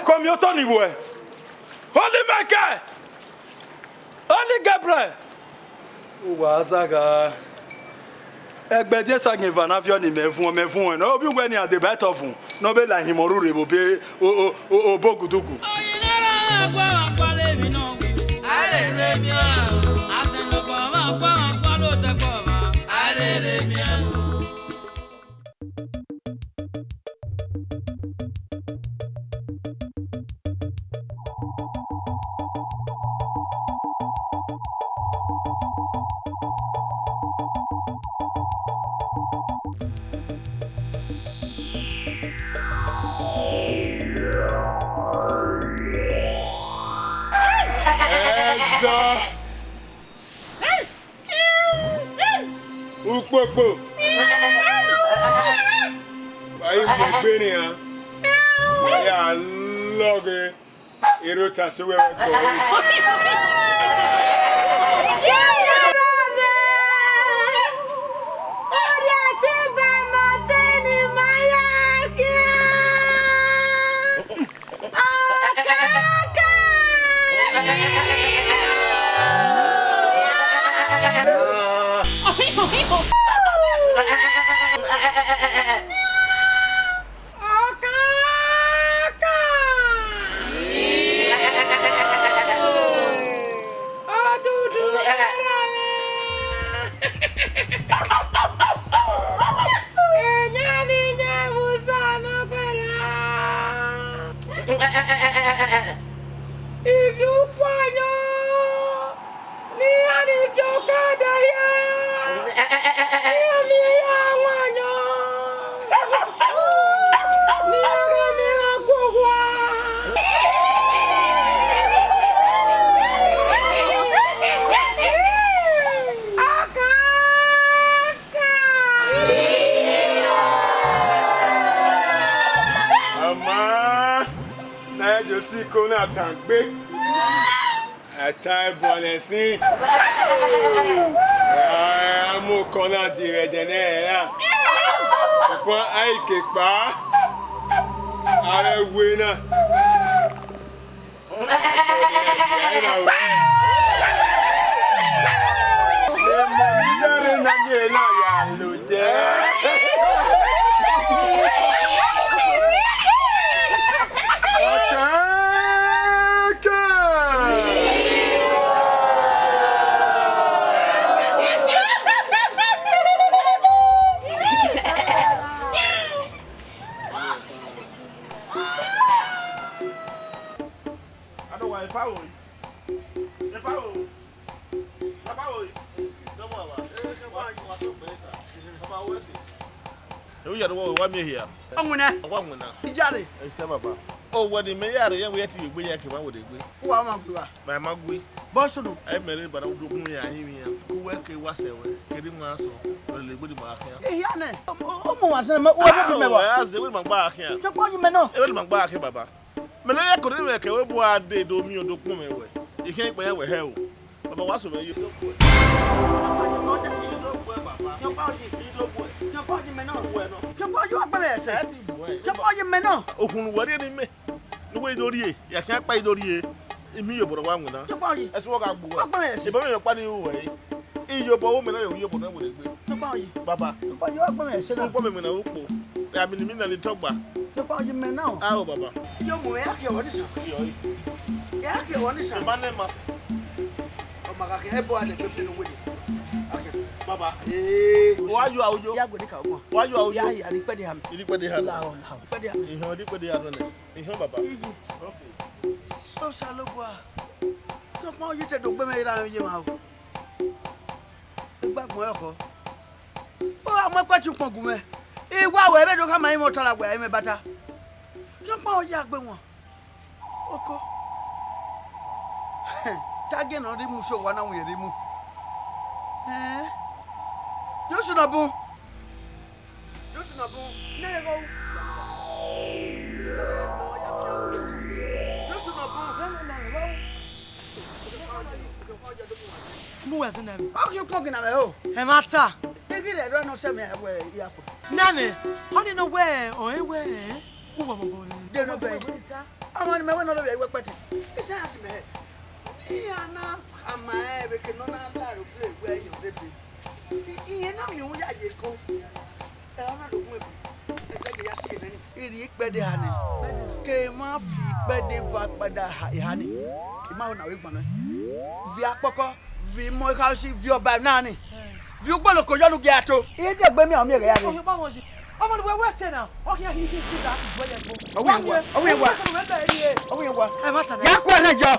Kọmiotọ ni wẹ. Holy Michael. Holy Gabriel! Uwa zagha. Ẹgbẹdin esagiẹn eva ne a viọ ne imẹ vuọn, mẹ vuọn nẹ. Ovbi uwẹ ni a deba ẹtọ vun, ne ọ vbe la ihinmwẹ rure vbe obọ, o, o, o, obọ ogudugu. Ẹzọ. Ukpokpo. Wa i mu egbe nian. Wa ya lọghe. Erha ota sẹ uwẹ vbe ẹko ẹre. Ọkaka! Odudu erha mwẹ. Eyan ni yan vbe usa ne ọ gberra. Ivbi ukpọn yọ. Ne iran ni fi okada hia, iran miẹn ya wan yọ. Atan gbe. Atan ẹbọ nẹ sin. A mu okọ na die vbe ẹdẹ nẹ ra. Sokpan a i ke kpa. A vbe we na. Adọgha, epa ro? Epa ro? Baba ro? Dọmọ ava. Wa, wa tọ gbẹ sa. Baba, wẹ sẹ? Ewu ya do wa miẹn hia. Ọwinna. Wa winna. Iyare. Ẹ sẹ baba. O wẹ ne imẹ ya rre, yẹn wẹ ti ye egbe ya ke ma wẹ de gbe. Uwa ma gbe wa. Ma ma gbe. Bọ sunu. Ẹ mẹ rre bana udu kun ya hin ya. Ku wẹ ke wa sẹ wẹ. Ke di ma sọ. Wẹ le gbe di ma khian. Ehia nẹ. O, o, o mu wa sẹ ma, uwa be bi mẹ wa. Ah, ẹ a zẹ, wẹ ma gba khian. Ke kpọ yi mẹ nọ. Ẹ wẹ ma gba khian baba. Mẹ ne ya kọrọ mwẹ kẹ wẹ bu a dee do miẹn odọ ukpọn mwẹ wẹ. I khian ikpẹ ya wẹ hẹ o. Baba, wa sẹ mwẹ yo. Okhunmwu wẹ rrie ne imẹ. Ne uwẹ i do rrie, ya khian kpa i do rrie. I miẹn iyobọ ne wa winna. Ẹse wẹ ọ gha gbe uwẹ. Eba mwẹ ọkpa ni ru wẹ. Iyobọ vbe mẹ na yo iyobọ ne wẹ gbe. Baba. Ukpọ mwẹ mwẹ na ru ukpo. Ya mi ni mi na ni tọgba. Ao baba. Iyo mu ya khian ọnii sa. Iyo. Ya khian ọnii sa. Eba nẹ ma sẹ. Ọ ma gha khian ẹbọ a lẹ gbe fi ne uwẹ. Baba. Ee. Wa yo aoyo. Ya gbe ni ka ọgbọn. Wa yo aoyo. Ya ya ni kpẹdẹ ha mi. Ni kpẹdẹ ha mi. Kpẹdẹ ha mi. Ihọn ni kpẹdẹ ha mi. Ihọn baba. Okay. Osanobua, sokpan ọ ye te do gbe mwẹ ra ye mwa o. Egbe agbọn ẹre ọkhọ. Ọ gha mu ẹkpẹti ukpọn gu mwẹ. I wa wẹ vbene ọ khama mwẹ ọta ra wẹ a i mwẹ bata. Sokpan ọ ya gbe wọn. Oko. Te a gie ne ọ rhie imu sẹ owa na winna rhie imu. Ẹn. Ye osunobun. Ye osunobun, ne ẹghẹ u. Ye osunobun. Mu wẹ zẹ nẹ mwẹ. Ọ ghi ukpọn gina mwẹ o. Ẹmwata. I ghi rẹ erha ne ọ sẹ mwẹ wẹ I ya khuẹ. Nẹ mwẹ, ọnii ne ọ wẹ ọre wẹ, ẹn, uwẹ ọmọ bọ. De nọ vẹ. Ọmọ ne mẹ wẹ ne ọ rre vbe ẹvbo ẹkpẹti. Isaias mẹ. Iran na khama rẹn vbe eke ne ọ na la aeroplane wẹ Iyọndebe. I, irẹn na miẹn uhunmwu ya ye eko. Ẹ, ọ na do gun ebe. Ẹzẹgiẹ ya si ẹnẹ ni. I rhie ikpẹdẹ eha nẹ. Ke emwa fi ikpẹdẹ eva kpada eha ni. I ma ho ne a vbe gbannọ. Viọ akpọkọ, viọ imọ ekhausi, viọ ọba na ni. Viọ ugboloko yọ ne u gia to. I de egbe miẹn ọ miẹn ghẹ ya rre. Ọmọ ne uwẹ wẹ ẹse na, ọ khian hin hin sida, uwẹ ya ẹgbọn. Ọ wẹ wa, ọ wẹ wa. Ọ wẹ wa. Ẹ ma ta na. Ya kuẹ rre yọ.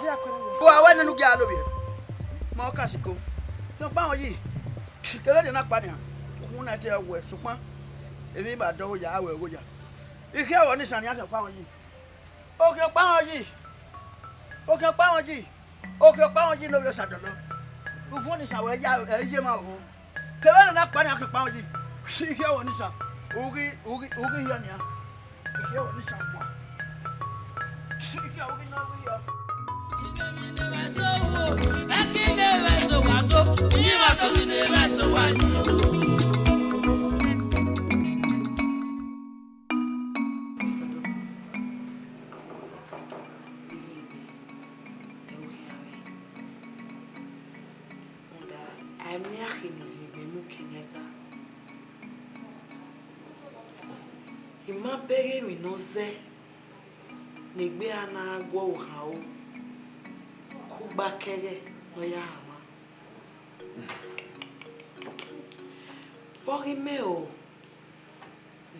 Uwa wẹ nene u gia lovbiẹ. Ma ọ ka siko. Sokpan ọ yi. Kevbe rhie na kpa nian. Ukhunmwu na te wẹ, sokpan emwi ma dọghe ya, a wẹ ogho ya. I khian wẹ ọnii sa nian khian ọkpa họn yi. Okhian ọkpa họn yi. Okhian ọkpa họn yi. Okhian ọkpa họn yi ne ovbi Osadọlọ. Uvun ọnii sa wẹ ya, ẹ, iye ma ho. Kevbe na kpa nian khian ọkpa họn yi. I khian wẹ ọnii sa. U ghi, u ghi, u ghi hiọ nian. I khian wẹ ọnii sa gua. I khian u ghi nọ, u ghi hiọ. Mister Doma, izegbe, ẹ ru khian mwẹ. Rhunmwuda, a i miẹn akhin ne izegbe mu ke ne ẹga. I ma bẹghe emwi ne ọ zẹ ne egbe a na gu ọvbokhan ro, kugba kẹghẹ ne ọ ya hanmwa. Vbe ọghe imẹ o,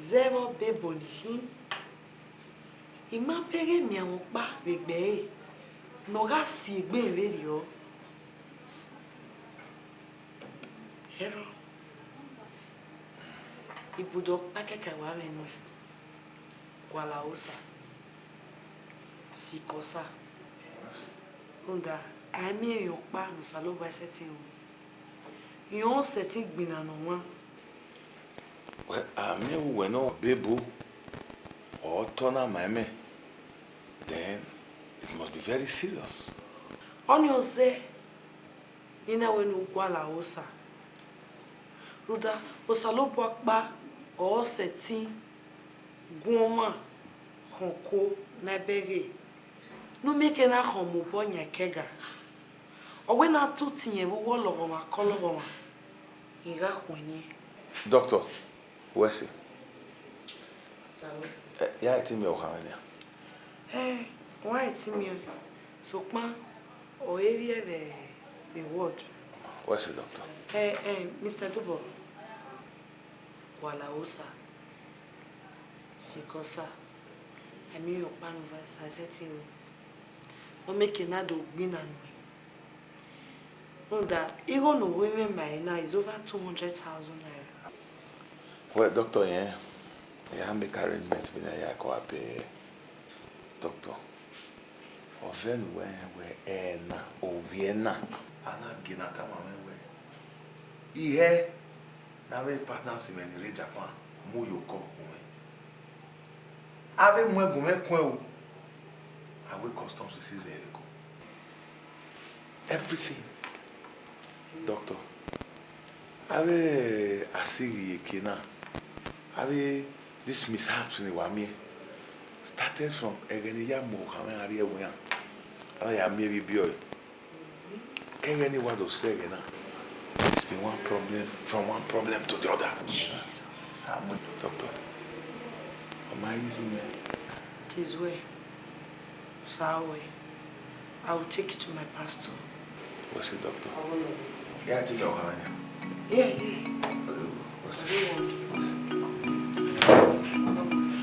zẹ vbe ọbe ebo ni khin, I ma bẹghe miẹn mwẹ ọkpa vbe egbe ẹre ne ọ gha si egbe vberriọ. Ẹrọ, ibude ọkpa kẹkan wa mwẹ nuẹn, gualọ aro Osa, sikẹ Osa, rhunmwuda a i miẹn emwi ọkpa ne Osanobua sẹtin ru, rẹn ọ sẹtin gbinna ne ọmwa. Wẹ, a miẹn uwẹ nọ bebo, ọ tọ na ma imẹ, then It must be very serious. Ọnii ọ zẹ ne I na wẹ ne u gualọ aro Osa. Rhunmwuda Osanobua ọkpa ọre ọ sẹtin gu ọmwa khọn okuo ne a bẹghe, ne u miẹn ekhẹ na khọn mu obọ yan ẹkẹga. Ọ wẹ ne a tu utiẹn vbe uwu ọlọghọmwa ke ọlọghọmwa, I gha khuẹnniẹn. Doctor, wẹ sẹ? Sir, wẹ sẹ? Ẹ, ya i te miẹn ọkhanmwẹ nian? Ẹ, wa i te miẹn ọẹn, sokpan ọ i vbiẹ vbe, vbe ward. Wẹ sẹ, doctor? Ẹ, ẹ, Mister Dobọ, gualọ aro Osa. Sikẹ Osa, a miẹn ọkpa ne uwa sa sẹtin ru, ne ọ miẹn ekhẹ na do gbinna nuẹn. Rhunmwuda igho ne u ru mwẹ ma ẹre na is over two hundred thousand naira. Well, doctor, yeah, I ya make arrangement vbene I ya ko a pay doctor. Ọ zẹ ne uwẹ rẹn wẹ ẹna, ovbi ẹna, a na gie ne a tama mwẹ wẹ, ihẹ ne avbe partners mwẹ ni rre Japan mu ye okọ gu mwẹ. Avbe mu ẹn gu mwẹ kuẹn o, a wẹ customs si zẹ ẹre ko. Everything. Doctor, avbe asighi eke na, avbe these mishaps ne wa miẹn, started from ẹghẹ ne I ya mu okhanmwẹ rrie ẹvbo iran, a na ya miẹn vbe ibiọe. Ke ẹghẹ ne I wa do sẹ ẹghẹ na, it's been one problem from one problem to the other. Jesus. Doctor, ọ ma easy mẹ. It is well. Sir, well, I will take it to my pastor. What's the doctor? Yeah, I think I'll have it. Yeah, yeah. What's it? What's it? Doctor, sir.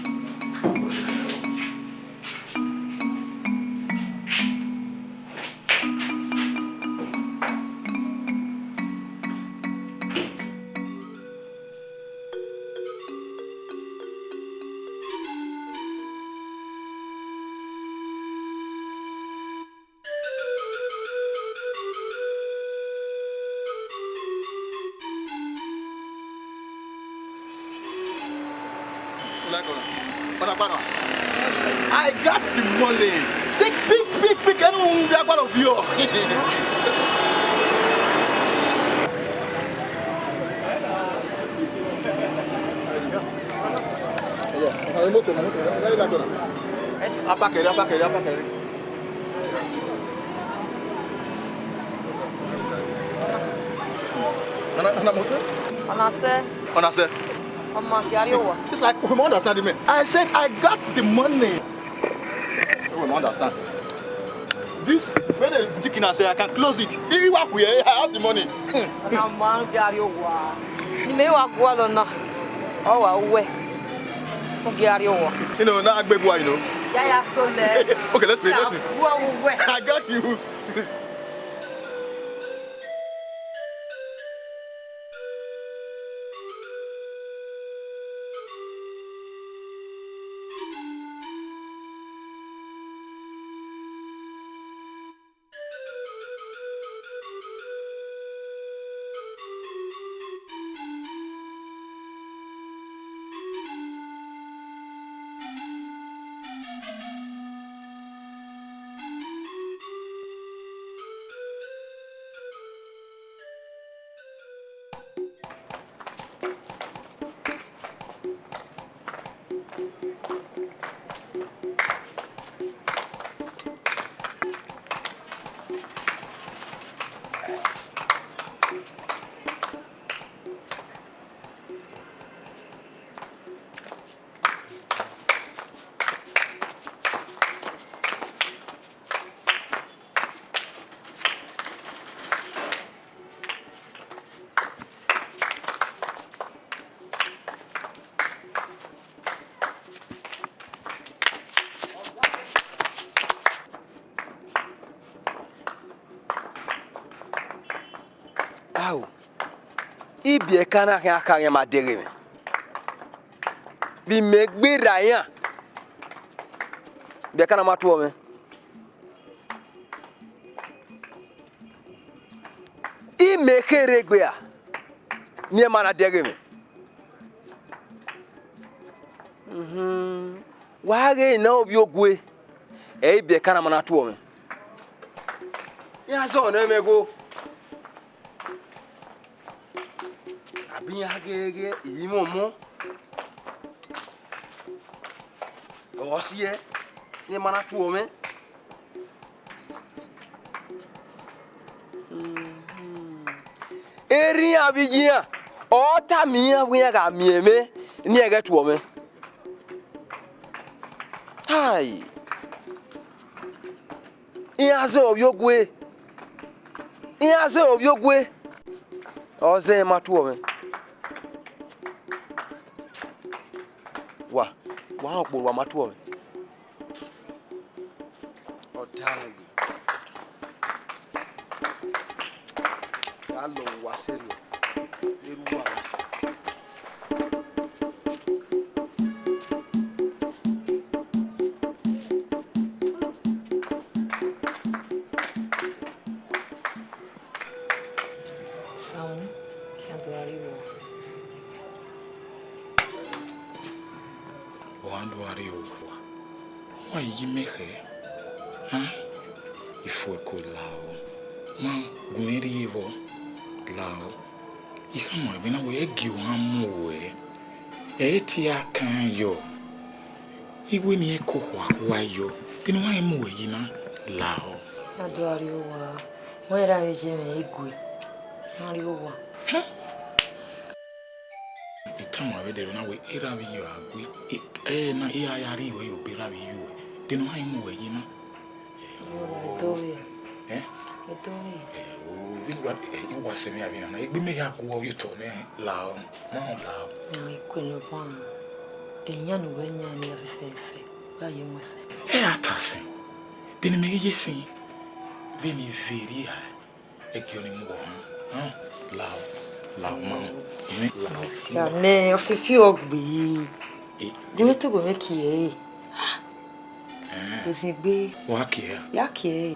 Like una, una kpa na. I got the money. Take big, big, big, and we are going to view. Yeah, I almost said, like una. Apakere, apakere, apakere. Ana, ana mo sẹ? Ọna sẹ. Ọna sẹ. Ọmọ gari owa. It's like, we don't understand the man. I said I got the money. We don't understand. This, when the boutique na say I can close it. He wa here, I have the money. Ọna ma gari owa. Ni mẹ wa gualọ na. Ọ wa wẹ. Mu gari owa. You know, na agbe gua, you know. Ya ya so lẹ. Okay, let's play, let's play. Wa wẹ. I got you. Ao, ibiẹka na khian kha rẹn ma deghẹ mwẹ. Vbe imẹ gberra iran, ibiẹka na ma tuọ mwẹ. Imẹ kherhe egbe ra, ne ima na deghẹ mwẹ. Uhunmwu, wa ghe ne ovbi ogue, Ẹ i biẹ ẹka na ma na tuọ mwẹ. Iran zọ nẹ mwẹ gho. Abi iran ghee ghee, imwọmọ, ọ siẹ ne ma na tuọ mwẹ. Erriọ iran vbe iye iran, ọ tama iran wẹ iran gha miẹn mwẹ ne iran ghẹ tuọ mwẹ. Hai! Iran zẹ ovbiogue, iran zẹ ovbiogue, ọ zẹ ma tuọ mwẹ. Wa, wa rẹn okpolo, wa ma tuọ mwẹ. Ọ da mwẹ gbe. Ya lọ vbe uwa sẹrriọ, erha uwa. Samu, khian do gha rrie owa. Ọ gha do gha rrie owa. Wa ye imẹ khẹ. Han, ifuẹko lao. Ma gu mwẹ rrie vbọ, lao. I khama wẹ na wẹ ẹ gie ohan mu ruẹ, ẹ i tie akan yọ. I wẹ ne irẹn ke okhuakhua yọ, vbene wa i mu ruẹ yi na, lahọ. A do gha rrie owa, wẹ erha vbe ye mwẹ igue, ma rrie owa. I tama ruẹ vbe dẹrẹ na wẹ erha vbe iyuẹ a gue, ẹ na, I ra ya rhie ruẹ ye obọ erha vbe iyuẹ, vbene wa i mu ruẹ yi na. Ẹo, Edo vbe. Ẹ? Edo vbe. Ẹo, vbene wa, ẹ, I wa sẹ mwẹ avbe na na, egbe mẹ ya gu uwẹ ye otọ nẹ, lahọ, ma lahọ. Mẹ ghi kue ne ọ bọ na, eyan ne uwẹ yan ne a fẹfẹfẹ, gha ye mu ẹsẹ. Ẹ a ta sẹ, de ne mẹ ghi ye sẹ, vbene I ve rrie ha, ẹgiọ ni mu wọ han, han, lahọ, lahọ ma, mẹ lahọ. Ya nẹ, ọfifi ọ gbe. E, gu mwẹ tobọ mwẹ kie ẹre. Ẹn. Ozin egbe. Wa kie ẹre? Ya kie ẹre.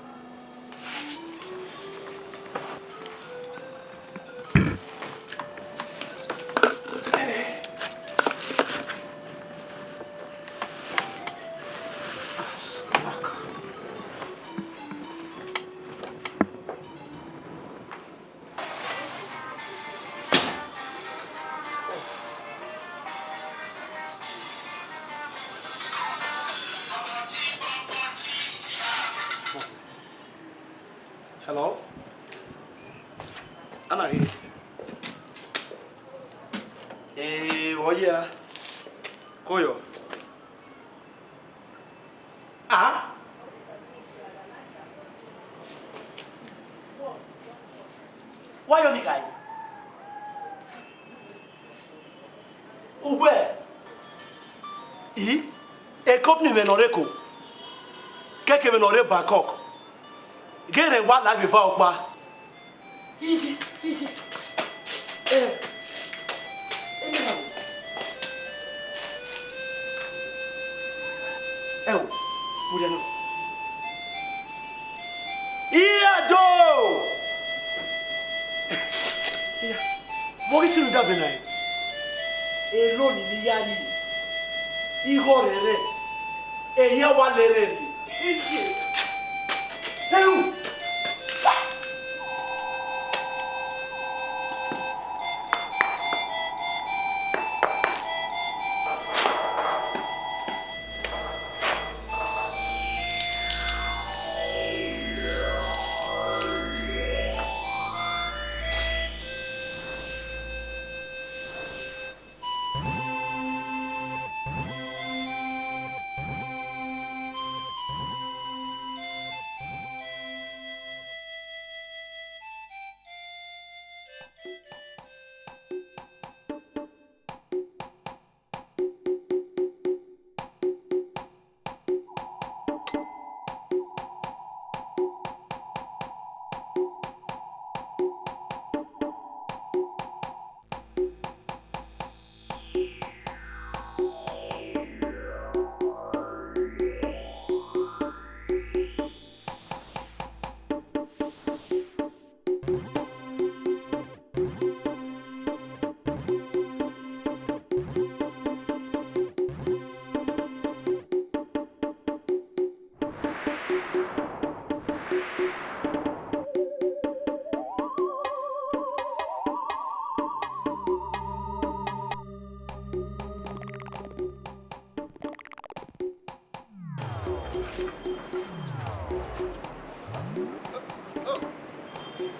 Hello? Ana he. Eh, oh yeah. Koyo. Ah? Why you guy? Uwẹ, I, e company mwẹ ne ọ rre Eko, kẹkẹ mwẹ ne ọ rre Bangkok, ghe rẹn wa la vbe eva ọkpa. Iye, iye. Ẹ, ẹ na. Ẹ o, mo rẹ na. Iya do! Iya, vbọ ghi sunu dabe na? Elo ni ne I ya rrie, igho rẹrẹ, eya wa lẹrẹ rrie. Iye. Ẹu!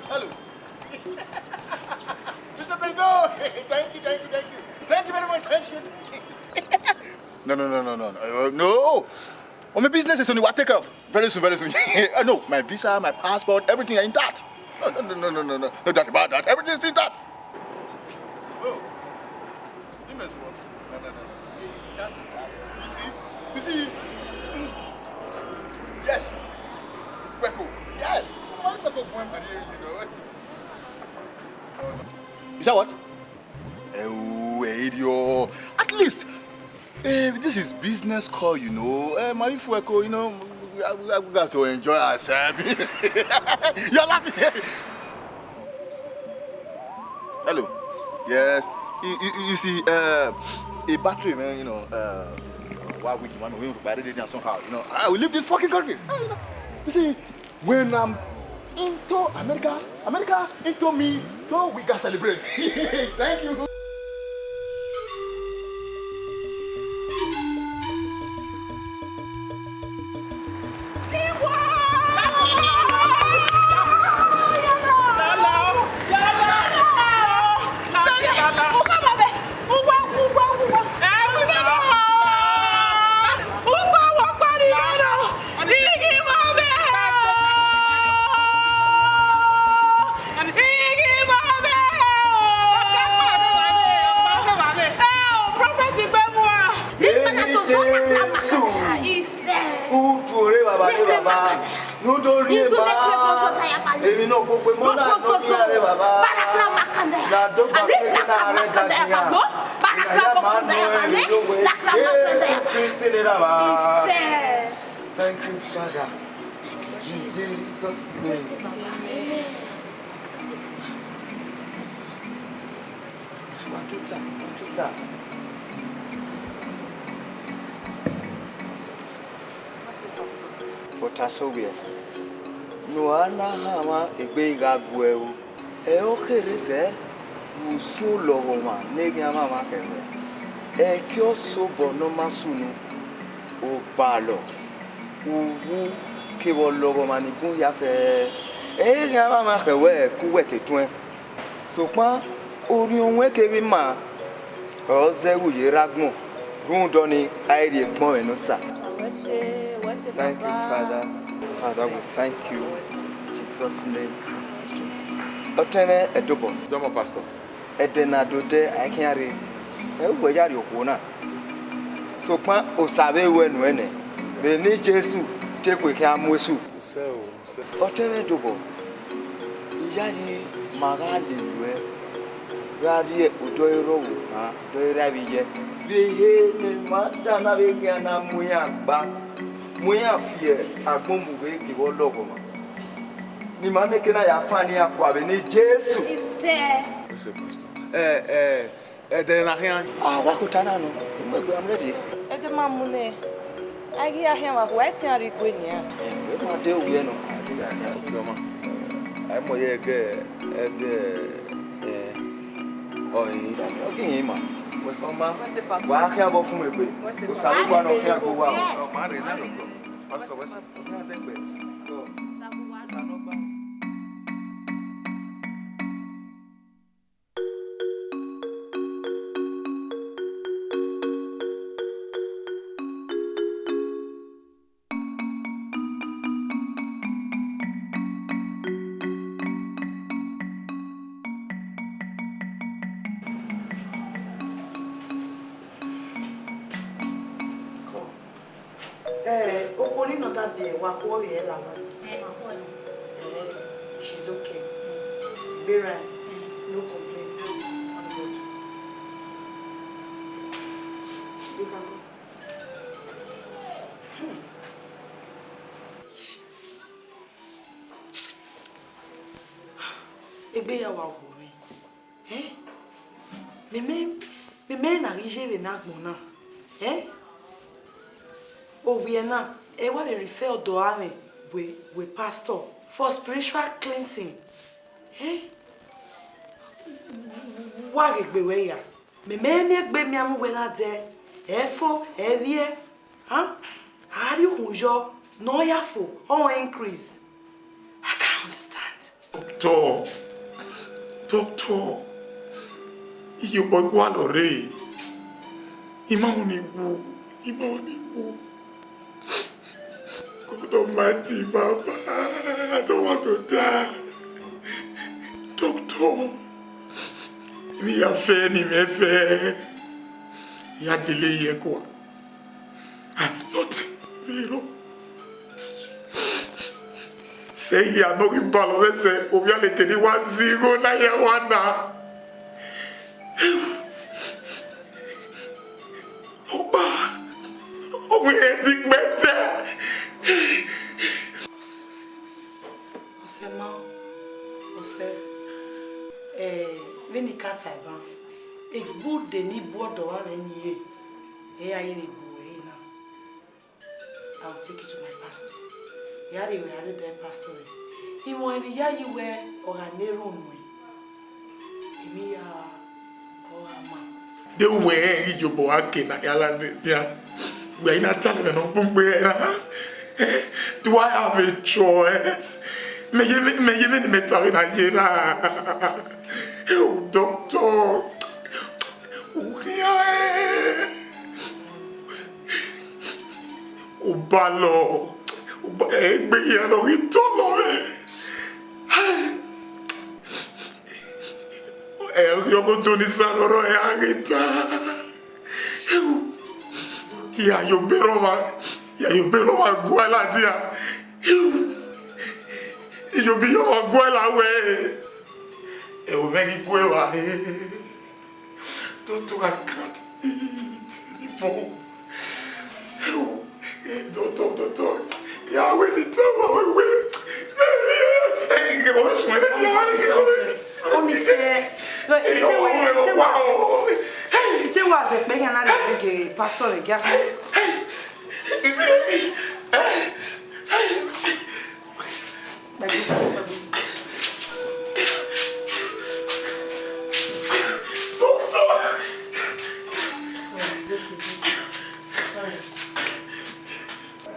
Hello. Mister Pedro, thank you, thank you, thank you. Thank you very much, thank you. No, no, no, no, no, no. Uh, no. On my business is only what take care of. Very soon, very soon. Uh, no, my visa, my passport, everything are intact. No, no, no, no, no, no, no. No doubt about that. Everything is intact. Oh, you must work. No, no, no, no. You can't do that. You see? You see? Yes. Kweko. Yes. Why Kweko point my ear, you know? Oh, no. Is that what? Eh, oh, eh, idiot. At least, eh, this is business call, you know. Eh, my wife, Kweko, you know, we, we, we got to enjoy ourselves. You're laughing. Hello. Yes. You, you, you see, uh, a battery, man, you know, uh, why we demand we buy it somehow, you know. I will leave this fucking country. You see, when I'm into America, America into me, so we can celebrate. Thank you. Jesu, utu ore baba re baba, ne u do rhie ba emwi ne ọ gbogbo emọ na nọ khian re baba. Na do gba sẹ na rẹ da khian. Na ya ma nọ emwi ne uwẹ, Jesu Kristi ne ra ba. Thank you, Father. In Jesus' name. Wa tuta, wa tuta. Otasowiẹ, ne uwa na hanmwa egbe gha gu ẹe ru, ẹ i re ọ kherhe sẹ vbe usun olọghọmwa ne eghian mwanmwa khẹ ruẹ. Ẹki ọ sobọ ne ọ ma sunu, obalọ, uwu kevbe ọlọghọmwa ni bun hia fẹẹrẹ. Ẹ i re eghian mwanmwa khẹ wẹ ke uwẹ ke tuẹn. Sokpan orhiọn ruẹn keghi maa, ọ zẹ vbe u ye rre agbọn, rhunmwuda ọnii, a i rhie egbọnmwẹ ne Osa. Wẹ se, wẹ se, Thank you, Baba. Father. Father, we thank you. Jesus' name. Ọtẹn mwẹ Ẹdobọ. Dọmọ, Pastor. Ẹdẹ ne a do dẹ, a i khian rre. Ẹ i re uwẹ ya rrie okhuo na. Sokpan Osa vbe ru ẹe nuẹn nẹ, vbene Jesu te kue khian mu esu. Ọtẹn mwẹ Ẹdobọ, iyayi ma gha lele uẹ gha rrie odọ ẹre ọvbokhan, odọ ẹre avbe iyẹ. Vbe ehe ne emwa dan na vbe khian na mu iran gba, mu iran fi agbọn mu vbe kevbe ọlọghọmwa, ne ima mieke na ya fan iran kua vbe eni Jesu. Isẹ. Ẹ, ẹ, Ẹdẹ na khian. Ah, wa kota na nọ. Mu egbe, I'm ready. Ẹdẹ ma mu nẹ. A ghi ya khian vbe akhuẹ, a i tian rre igue nian. Eh, vbe ma de owiẹ nọ. Oke, ọ ma. A i mu ẹre ẹgẹ, ẹgẹ, eh, ọ hin. Ọ ghi hin ma. Wẹ sẹ. Ọ ma. Wẹ sẹ, Pastor. Wa khian vbe ọ fun egbe. Wẹ sẹ, Pastor. Osanobua ne ọ fian gbe uwa o. Ọ ma rre na nọ. Pastor, wẹ sẹ. Ọ khian zẹ egbe. Osanobua. Eh, okhuo ni nọ da biẹ, wa khuọrhọ ẹre la wa. Eh, ma khuọrhọ. She's okay. Gberra, no complain. Thank God. You can go. Hmm. Egbe ya wa wo mwẹ. Eh? Mẹ mẹ, mẹ mẹ na ghi ye vbe ne agbọn na. Eh? Ovbi ẹre na, ẹ wa vbe refer ọdọ amwẹ we, we pastor for spiritual cleansing. Eh? Wa ghe egbe ruẹ ya. Mẹ mẹ miẹn egbe miẹn amwẹ uwẹ na dẹ, ẹ fo, ẹ vbiẹ. Huh? A rhie ukhun yọ, ne ọ ya fo, ọ increase. I can't understand. Doctor, doctor, iyobọ gualọ rre, I ma wu ne I wu, I ma wu ne I wu. God Almighty, Baba, I don't want to die. Doctor, emwi ya fẹ ne I mwẹ fẹ, I ya dele ye ẹkua. I have nothing vbe rọ. Sẹ hia ne ọ ghi balọ vbe sẹ ovbi aleke ni wa zẹ igho na ya wa na. Ọkpa, ọ wẹ irẹn di kpẹtẹ. Ọsẹ, ọsẹ, ọsẹ, ọsẹ ma, ọsẹ, eh, vbene I ka ta ban, egbe ude ni bu ọdọ ọmwa mwẹ ni re, ẹ i ra ye vbe gbe uwẹ re na. I will take you to my pastor. Ya rrie ruẹ, ya rrie odẹ pastor rẹ. Imwẹ emwi ya yi wẹ ọ gha na erhunmwu, emwi ya ọ gha ma. De uwẹ rẹn ghi ye obọ a ke na ya la nian? Wẹ i na ta nẹ mwẹ ne ọ kpọnmwẹ na? Eh, do I have a choice? Mẹ ye, mẹ ye vbene mẹ ta vbe na ye na? Oh, doctor. U khian ẹn. Obalọ, oba-, egbe hia ne ọ ghi tọlọ mwẹ. Ẹ ghi ọghe Odolisa ne ọ rrọọ, ẹ gha ghi ta. Ya ye obọ erha ọmwa, ya ye obọ erha ọmwa guẹ ladian. Ya ye obọ erha ọmwa guẹ la wẹ, ẹvbo mwẹ ghi gu evbare. Doctor, I can't eat anymore. Doctor, doctor, ya wẹ ne I tama ruẹ wẹ, Onisẹ, ite wa, ite wa zẹ kpẹ yan na lele ghe pastor vbe gia.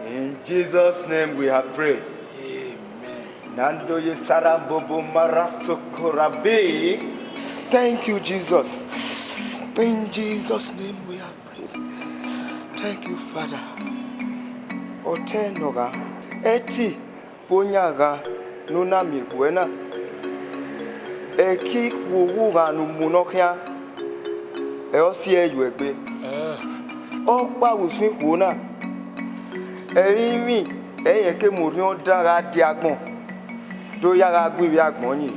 In Jesus' name we have prayed. Amen. Nando ye sara bobo mara sokorabe. Thank you, Jesus. In Jesus' name we have prayed. Thank you, Father. Ọtẹn nọ gha, ẹti vbe oyan gha ne u na miẹn egbe ruẹ na. Ẹki ikhuo vbe ughan ne u mu nọ khian, ẹ ọ si ẹe yuẹ egbe. Ọkpa vbe usun ikhuo na, ẹrinmwi ẹre irẹn ke mu orhiọn dan gha die agbọn, do ya gha gu ivbi agbọn yi.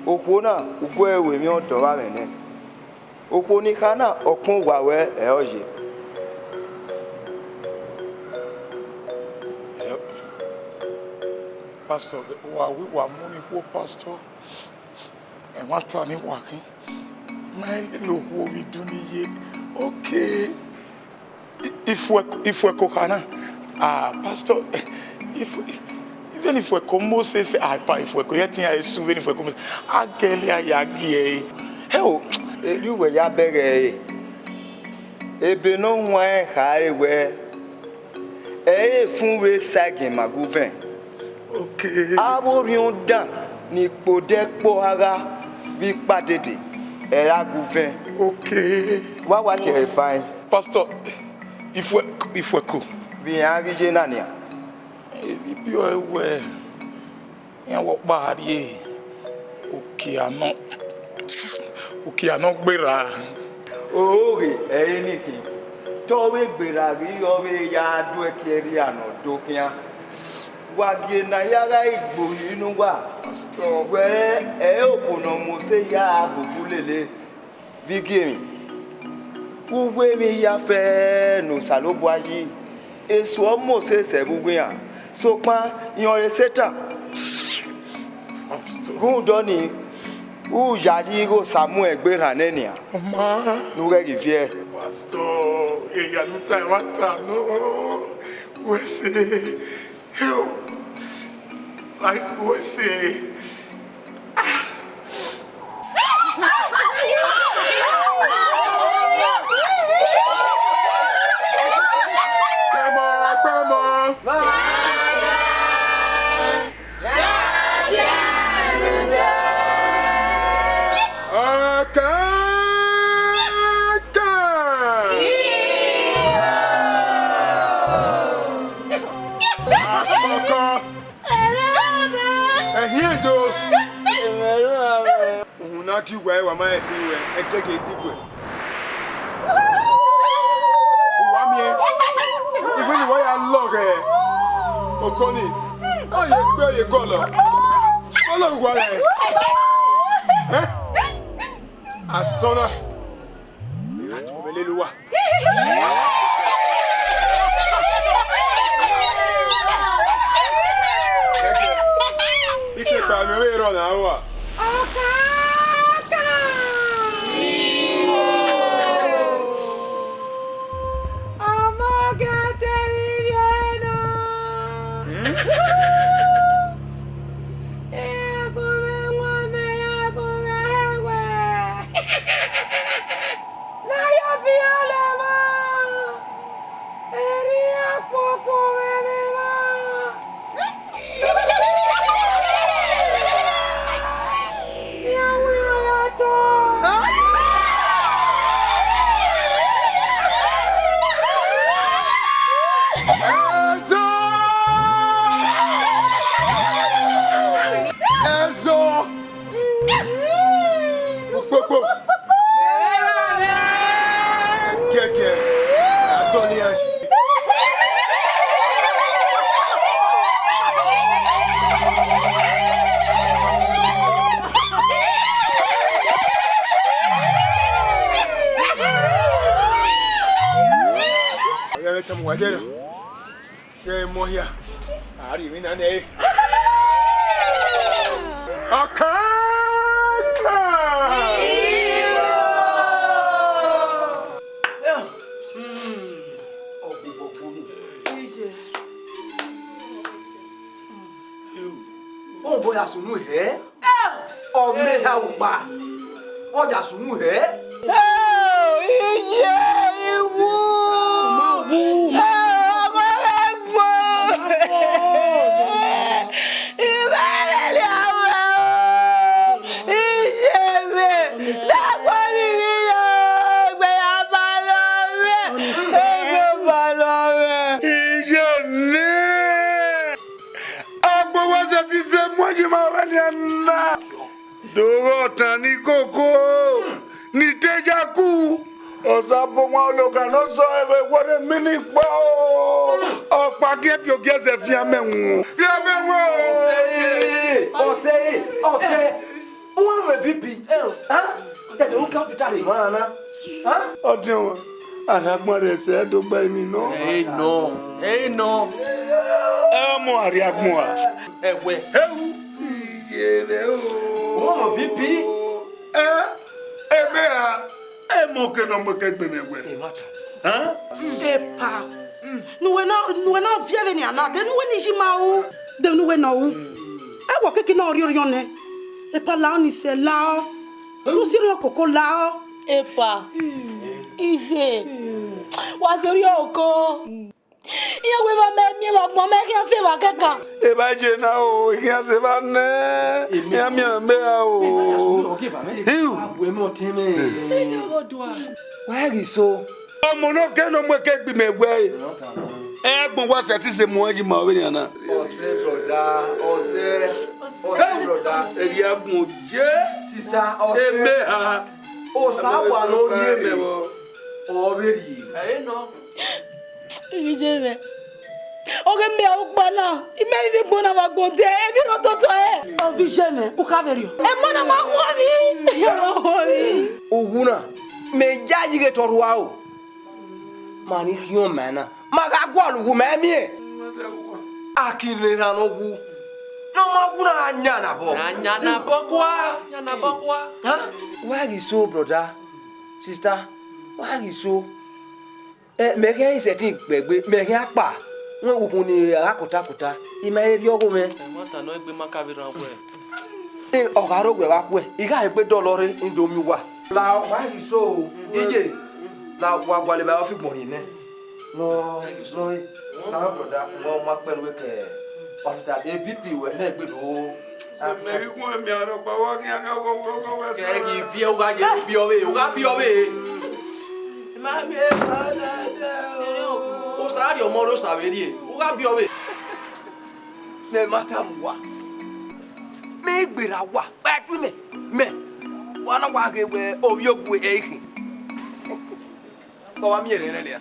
Okhuo na, uguẹ ẹre ru emwi ọdọ vbe amwẹ nẹ. Okhuo ni kha na, ọkpọn uwa ruẹ ẹ ọ ye. Pastor, wa wi wa mu ni khuo, Pastor. Ẹmwata ni wa khin, I ma lele okhuo vbe idun ni ye. Okay. I-, ifuẹ-, ifuẹko kha na. Ah, Pastor, ifu-, vbene ifuẹko Moses, ah, pa ifuẹko ye ẹtin ya esu vbene ifuẹko Moses. A gẹlẹ a ya gie ẹre. Hẹ o, erriọ uwẹ ya bẹghe ẹre. Ebe ne ọ huanrẹn khare wẹẹ, ẹ i re efun vbe sa ẹgiẹn ma gu vẹn. Okay. Avbe orhiọn dan ni kpodẹ kpọ gha gha vbe ikpa dede, ẹ ra gu vẹn. Okay. Wa wa tie ẹre ba ẹn. Pastor, ifuẹ-, ifuẹko. Vbe iran ghi ye na nian? Evbibiẹ ọre wẹẹ, iran wẹ ọkpa rrie, ukia nọ, ukia nọ gberra. Oghe ẹre ni khin, te ọ vbe gberra ghi ọ vbe ya do ẹki ẹrria ne ọ do khian. Wa gie ne a ya gha gbe orhiọn ne uwa. Pastor. Wẹẹ, ẹ i re okhuo ne Mosis ya bubu lele. Vbe igiemwi, uwu emwi hia fẹẹrẹ ne Osanobua yi, esu ọ Mosis ẹvbo uwu iran, sokpan irẹn ọre Setan. Rhunmwuda ọnii, u yayi ighe Osa mu ẹn gbe erhan nẹ nian, ne u ghẹ ghi viẹ. Pastor, eya ne u ta ẹmwata nọ, wẹ sẹ. Hell, like, what's it? Come on, come on. Kaka! Akọkọ! Ẹhiẹn do! Uhunmwu na gie uwa ẹre wa ma rẹn ẹtin ruẹ, ẹgẹgẹ i diguẹ. Uwa miẹn, I wẹẹ ne uwa ya lọghọ oko nii, ọ ye gbe, ọ ye gọlọ, ọ lọghọ uwa rẹn. Ẹn? Asọn na, I gha tobọ mwẹ lele uwa. Ẹkẹ, I te kpa mwẹ vbe rrọọ na rua. Ọkaka! Ọmọ gẹdẹ vbe ivbi ẹnọ. Hmm? Ẹgumwẹ wan mẹ, ẹgumwẹ ẹwẹ. Ne a ya viọ lẹ emwa, erriọ kpokpo mwẹ vbe emwa. Iran wẹ iran ya tọ. Ẹzọ! Ẹzọ! Ukpokpo! Ẹgiẹgiẹ, a dọnniẹn. Ọ ya mwẹ tama uwa ẹdẹrriọ. Rẹn emọ hia, a rhie emwi na nẹ ẹre. Ọkaka! Ọ gbobọ gbunu. Ọ bọ ya sunu hẹ. Ọ mẹ eha ukpa, ọ ya sunu hẹ. Iye iwu! Ọgọ mwẹ gbọn! Imẹ lele ọmọ o! Iye mwẹ! Dagba ni ghi yo! Egbe ya balọ mwẹ! Egbe balọ mwẹ! Iye mwẹ! Agbọn wa sẹtin sẹ mu ẹyima vbenian na. Do ghe ọtan ni koko, ni te yaku. Osa bu wan ologhan ne ọ zọ ẹvbo ẹwọrre emwi ni kpao. Ọkpa giẹ fi ogiẹ zẹ fian mẹ wọn. Fian mẹ wọn o. Ọse, ọse, ọse. Uwẹ vbe V P, ha? Ẹdẹ u ka hospital rre emwa na, ha? Ọdiọn, a rhie agbọn rre ẹsẹ do gba emwi nọ. Ẹ i nọ, ẹ i nọ. Ẹ ọmọ a rhie agbọn a. Ẹwẹ. Heu. Iye mwẹ o. Uwẹ V P. Ẹ, ebe a, ẹ mọ ke nọ mu ẹkẹ gbe mwẹ wẹ. Emwa ta. Ha? Epa, ne uwẹ na, ne uwẹ na viẹ vbenian na, de ne uwẹ ni yi ma ru, de ne uwẹ nọ ru. Ẹwọ keke ne ọ rhiọrhiọn nẹ. Epa, lao ni sẹ, lao. Ne u si rhiọn koko, lao. Epa, iye, wa sẹ orhiọn oko. Iran wẹ evba mẹ miẹn vbe agbọn mẹ khian sẹ evba kẹkan. Evba je na o, I khian sẹ evba nẹ. Iran miẹn mẹ ra o. Iu. Wa ghi so. Ọmọ ne ọ gẹ ne ọ mu ẹkẹ gbe mẹ wẹ, ẹ agbọn wa sẹtin sẹ mu ẹyima vbenian na. Ọsẹ brother, ọsẹ, ọsẹ brother. Erriọ agbọn je. Sister, ọsẹ. Emeha. Osa wa ne ọ rhie mẹ. Ọ vbe rhie. Ẹ nọ. Iye mwẹ. Ọghe mẹ ukpa na, imẹ vbe gbe na vbe agbọn dẹ, emwi rhọtọtọ ẹre. Ọvijiẹmwẹ, u kha vberriọ. Emọ na ma khuọnmwi, ọ ma khuọnmwi. Uwu na, mẹ yayi ghe te ọ rhua o. Ma ni khian ma na, ma gha gualọ uwu mẹ miẹn. A ki rre erhan ne ọ wu, ne ọ ma wu na gha yan nabọ. A yan nabọ kua, yan nabọ kua. Ha? Wa ghi so, brother, sister, wa ghi so. Ẹ, mẹ khian i sẹtin kpẹgbe, mẹ khian kpa, wẹ ukhun ni a gha kota kota, I ma he rhie ọgho mwẹ. Ẹmwata ne ọ gbe ma ka vbe rhan wẹ. Ẹ, ọ gha rre owẹ vbe akhuẹ, I gha egbe dọlọ rre, I do miẹn uwa. La wa ghi so, iye, la wa gualọ evbare ọfigbọn rhie nẹ. Nọ, nọ, la brother, nọ ma kpẹ nuẹ kẹ hospital, e B P wẹ nẹ egbe do. Sẹ mẹ ghi gun emianrhọkpa, wa khian khian ọghọghọ wẹ sẹ. Kẹ ghi viẹ, u gha ye biẹ ọvbehe, u gha biẹ ọvbehe. Ma miẹn epa na dẹ o. Osa rhie ọmọ rre osa vbe rrie, u gha biẹ ọvbehe. Mẹ ma tama uwa, mẹ gberra uwa, wa tu mẹ, mẹ, wa na wa ghe wẹ ovbi ogu ẹ i khin. Wa wa miẹn rẹn nẹ nia.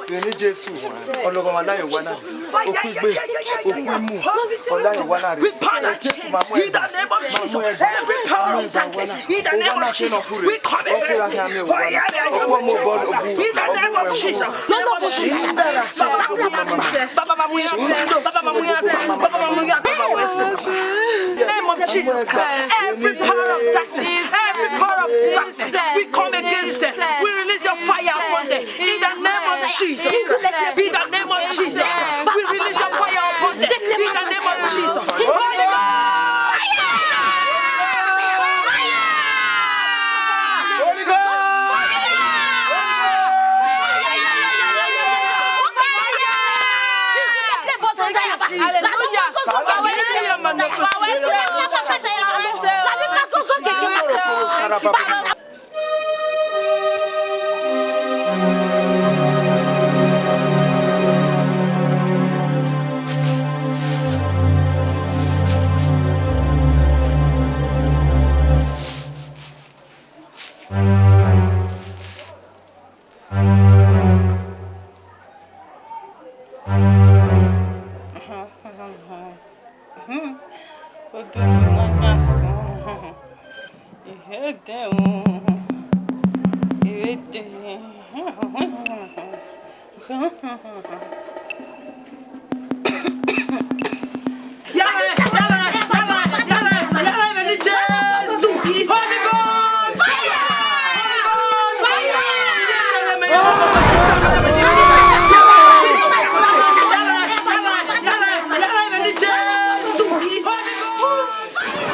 Vbene Jesu wan, ọlọghọmwa na ye owa na, okhuigbe, okhuimu, ọ na ye owa na rre. Every power of darkness, in the name of Jesus, every power of darkness, in the name of Jesus, we come against it. Ọ fura khian miẹn owa na. Ọkpọ mu obọ, in the name of Jesus. None of us is Baba, ma mu ya, Baba, ma mu ya, Baba, ma mu ya, Baba, ma mu ya, Baba, wẹ sẹ. Name of Jesus Christ. Every power of darkness, every power of darkness, we come against them. We release your fire upon them. In the name of Jesus Christ. In the name of Jesus Christ. We release your fire upon them. In the name of Jesus. Holy Ghost! Holy Ghost! Hallelujah. Odudu ne ọ yan sẹ, ihe dẹ, ihe dẹ. Yare, yare, yare, yare, yare, vbe eni Jesu. Holy Ghost fire! Holy Ghost fire! Yare, yare, yare, vbe eni Jesu. Holy Ghost fire!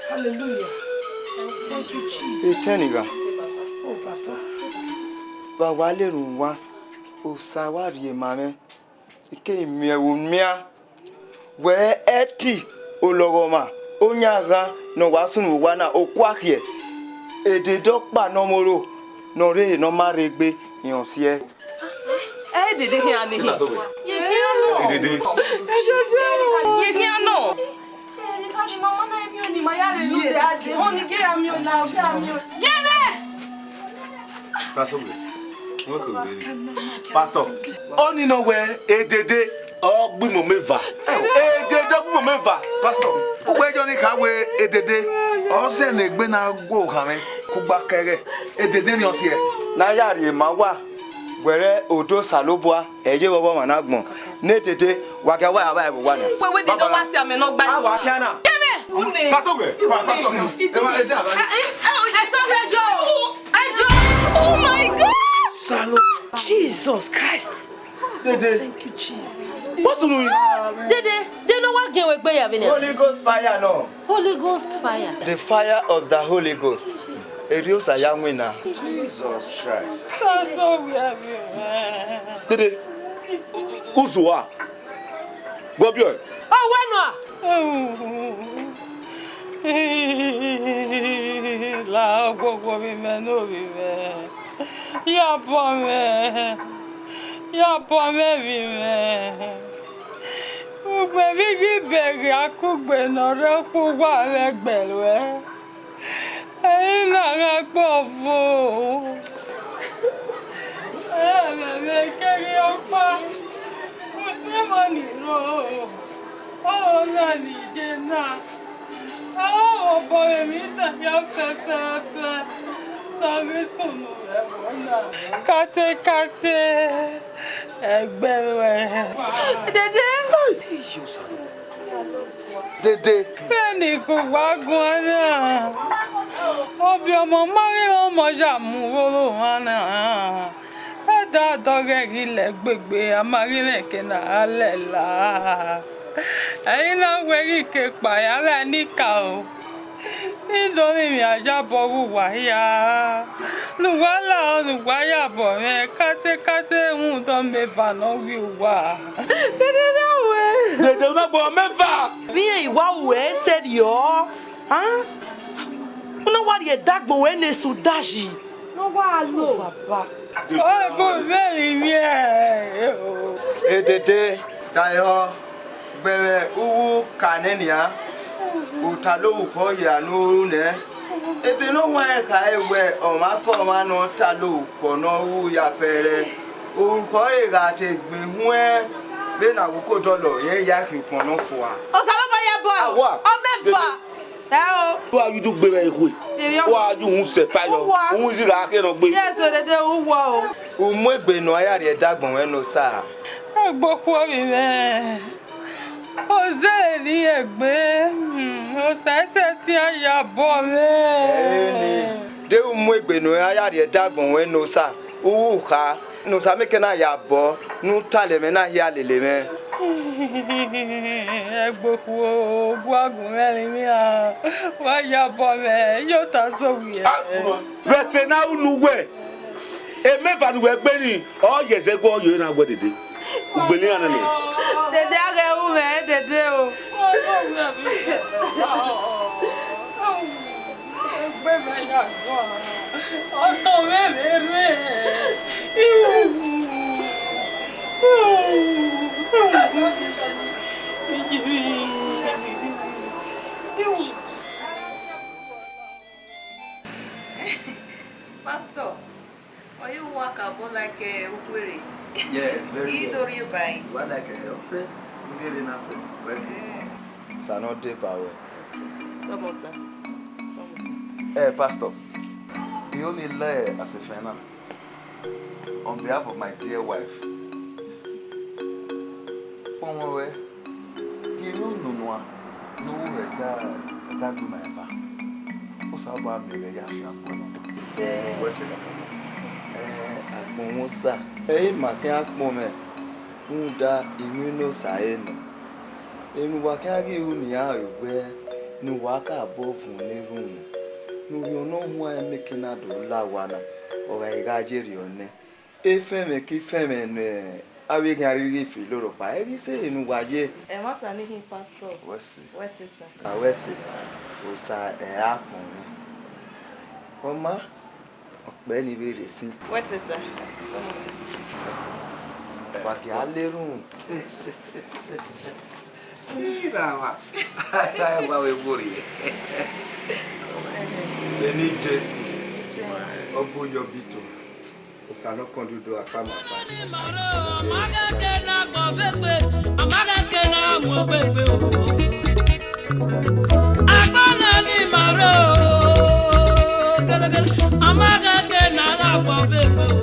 Hallelujah. Thank you, Jesus. Etẹn ni gha. Oh, Pastor. Vbe a wa lerhunmwu uwa, Osa wa rhie ma mwẹ. I keghi miẹn vbe unian wẹ ẹti olọghọmwa, oyan ghan ne ọ wa sunu vbe owa na, okua khiẹ, edede ọkpa ne ọ mwẹ oro ne ọ rre ehe ne ọ ma rre egbe, rẹn ọ siẹ. Ẹ dede khian ni hin. Ye khian nọ. Edede. Ye khian nọ. Eni ka ni mama na emi oni ma ya re nu de ade. Oni ke ya mi ona, ke ya mi ona. Ye vbe. Pastor Grace, wọ́n kò rí rí. Pastor, ọ ni nọ wẹ edede ọ gbe imọ mẹva. Edede ọ gbe imọ mẹva. Pastor, ugbẹjọ ni kha wẹ edede, ọ zẹ ne egbe na gu okhanmwẹ kugba kẹghẹ, edede ni ọ siẹ. Ne a ya rhie ma uwa, wẹrẹ odẹ Osanobua, ẹ ye vbe ọghọmwa na agbọn, ne edede, wa gia wa ya vba ẹvbo uwa nia. Wẹ wẹ edede ọ wa si amẹ ne ọ gba. A wa khian na. Kẹmẹ. Pastor wẹ. Pa-, Pastor, ẹ ma, ẹ dẹ ala. Ẹ, ẹ, ẹ, ẹ sọ wẹ yo. Ẹ yo. Oh my God! Salo. Jesus Christ. Dede. Thank you, Jesus. What's going on? Dede, de ne ọ wa giẹn wẹ egbe ya vbe nia? Holy Ghost fire nọ. Holy Ghost fire. The fire of the Holy Ghost. Erriọ Osa ya winna. Jesus Christ. Sọ wẹ vbe. Dede, u-, u-, uzuwa. Gọbiọ. Ọ wẹ nua. La ogbogbo vbe imẹ ne ovbi mwẹ. Ya bọ mwẹ. Ya bọ mwẹ vbe imẹ. Ugbe vbe I ghi bẹghe akugbe ne ọ rre ọkpa uwa vbe ẹgbẹe ruẹ. Ẹre na gha gbe ọvo. Ẹmwẹ keghi ọkpa, usmẹ ma ni rro, ọna ni je na. Ọvbọ vbe emwi na hia fẹfẹfẹ, ne a ghi sunu vbe ẹvbo na. Kate kate, ẹgbẹe ruẹ. Dede. Dede. Vbene I ke uwa guan na, ọbiọmọ ma ghi rẹn ọmọ ya mu vbe oro mwa na. Ẹdẹ a dọghe ghi lẹ gbegbe, a ma ghi mwẹ eke ne a gha lẹ la. Ẹre I na wẹ ghi ke kpa ya vbe ẹnika o. Ne I do rinmwian yabọ ghe uwa hia. Ne uwa lahọ, ne uwa yabọ mwẹ, kate kate rhunmwuda ọmọ eva ne ọ ghi uwa. Dede vbe a wẹ. Dede, u na gbe ọmọ eva. Vbe iran I wa ru ẹre sẹrriọ, a? U na wa rhie ẹdagbọn ruẹ ne sẹ udayi. Ne ọ wa lo. Baba. Ọ gu vbe rinmwian o. Dede, ta ehọ. Gbe mwẹ uwu ka nẹ nian, u tala orukhọ hia ne u ru nẹ. Ebe ne ọ huẹn khare wẹ ọmwa ke ọmwa ne ọ tala orukhọ ne ọ ru ya fẹrẹ, orukhọ ẹre gha te gbẹn huẹn vbene a gu ke odọlọ rẹn ya khian ukpọn nọ fua. Osanobua ya bọ. Awa. Ọmọ eva. Ẹ o. Wa yu du gbe vbe ikhue. Wa yu uhunmwu sẹ fire. Uwa. Uhunmwu izi gha khian nọ gbe. Yes, o dede uwa o. U mu egbe ne u ya rhie ẹdagbọn ruẹ ne Osa. Egbe okhuo vbe mwẹ. Ozẹre ne I rẹn egbe, hmm, Osa i sẹtin ya bọ mwẹ. Ẹre nii. De u mu egbe ne u ra ya rhie ẹdagbọn ruẹ ne Osa, u ru kha, ne Osa mieke na ya bọ, ne u tale mwẹ na hia lele mwẹ. Egbe okhuo, gu a gu mwẹ rinmwian, wa ya bọ mwẹ, ye ota sẹ owiẹ. Vbe ẹse ne a ru ne uwẹ, emẹva ne uwẹ gbe nii, ọ ye ẹzẹ gu ọ ye na wẹ dede. Ugbẹn ne iran nẹ nẹ. Dede, a ghẹ ru mwẹ, dede o. Egbe mwẹ ya guan. Ọtọn mwẹ vbe rre. Pastor, ọ ye uwa ka bọ like, eh, ukwere. Yes, very well. I do rhie ba ẹre. Uwa like, eh, ọ sẹ, u rhie na sẹ, wẹ sẹ. Eh. Sa ne ọ deba ruẹ. Tọmọ sa. Tọmọ sa. Eh, Pastor, I only lie as a fan now. On behalf of my dear wife, kpọnmwẹ ruẹ, ye ne unu nua ne u ru ẹdẹ, ẹdẹ agbọn na eva. Osanobua miẹn ghẹ ya fian agbọn nọ. Wẹ sẹ kakabọ. Eh, agbọn mwẹ Osa. Ẹ i ma khian kpọnmwẹ, rhunmwuda emwi ne Osa re nọ. Emwi ne uwa khian ghi ru nian re wẹ, ne uwa ka bọ vuọn ne erhunmwu, ne Orhiọn Ne Ọ Huanrẹn mieke na do la owa na, ọ gha gha ye rriọ nẹ. Efẹnmwẹ ke ifẹnmwẹ ne avbe eghian rhirhi fi loro kpa, ẹ ghi sẹ ehe ne uwa ye. Ẹmwata ni khin, Pastor. Wẹ sẹ. Wẹ sẹ, sir. A wẹ sẹ, Osa ẹ a kpọnmwẹ. Ọ ma, ọ kpẹ ne I vbe rhie sin. Wẹ sẹ, sir. Wẹ sẹ. Wa gie a le erhunmwu. Ira wa. Wa vbe vbori. Vbene Jesu. Ọ bu yọ bito. Osa ne ọ kọn dudu akpa ma kpa. Agbọn na ni ma rre o, gelegele, a ma ghẹ ke ne a gha gbọ vbe egbe o.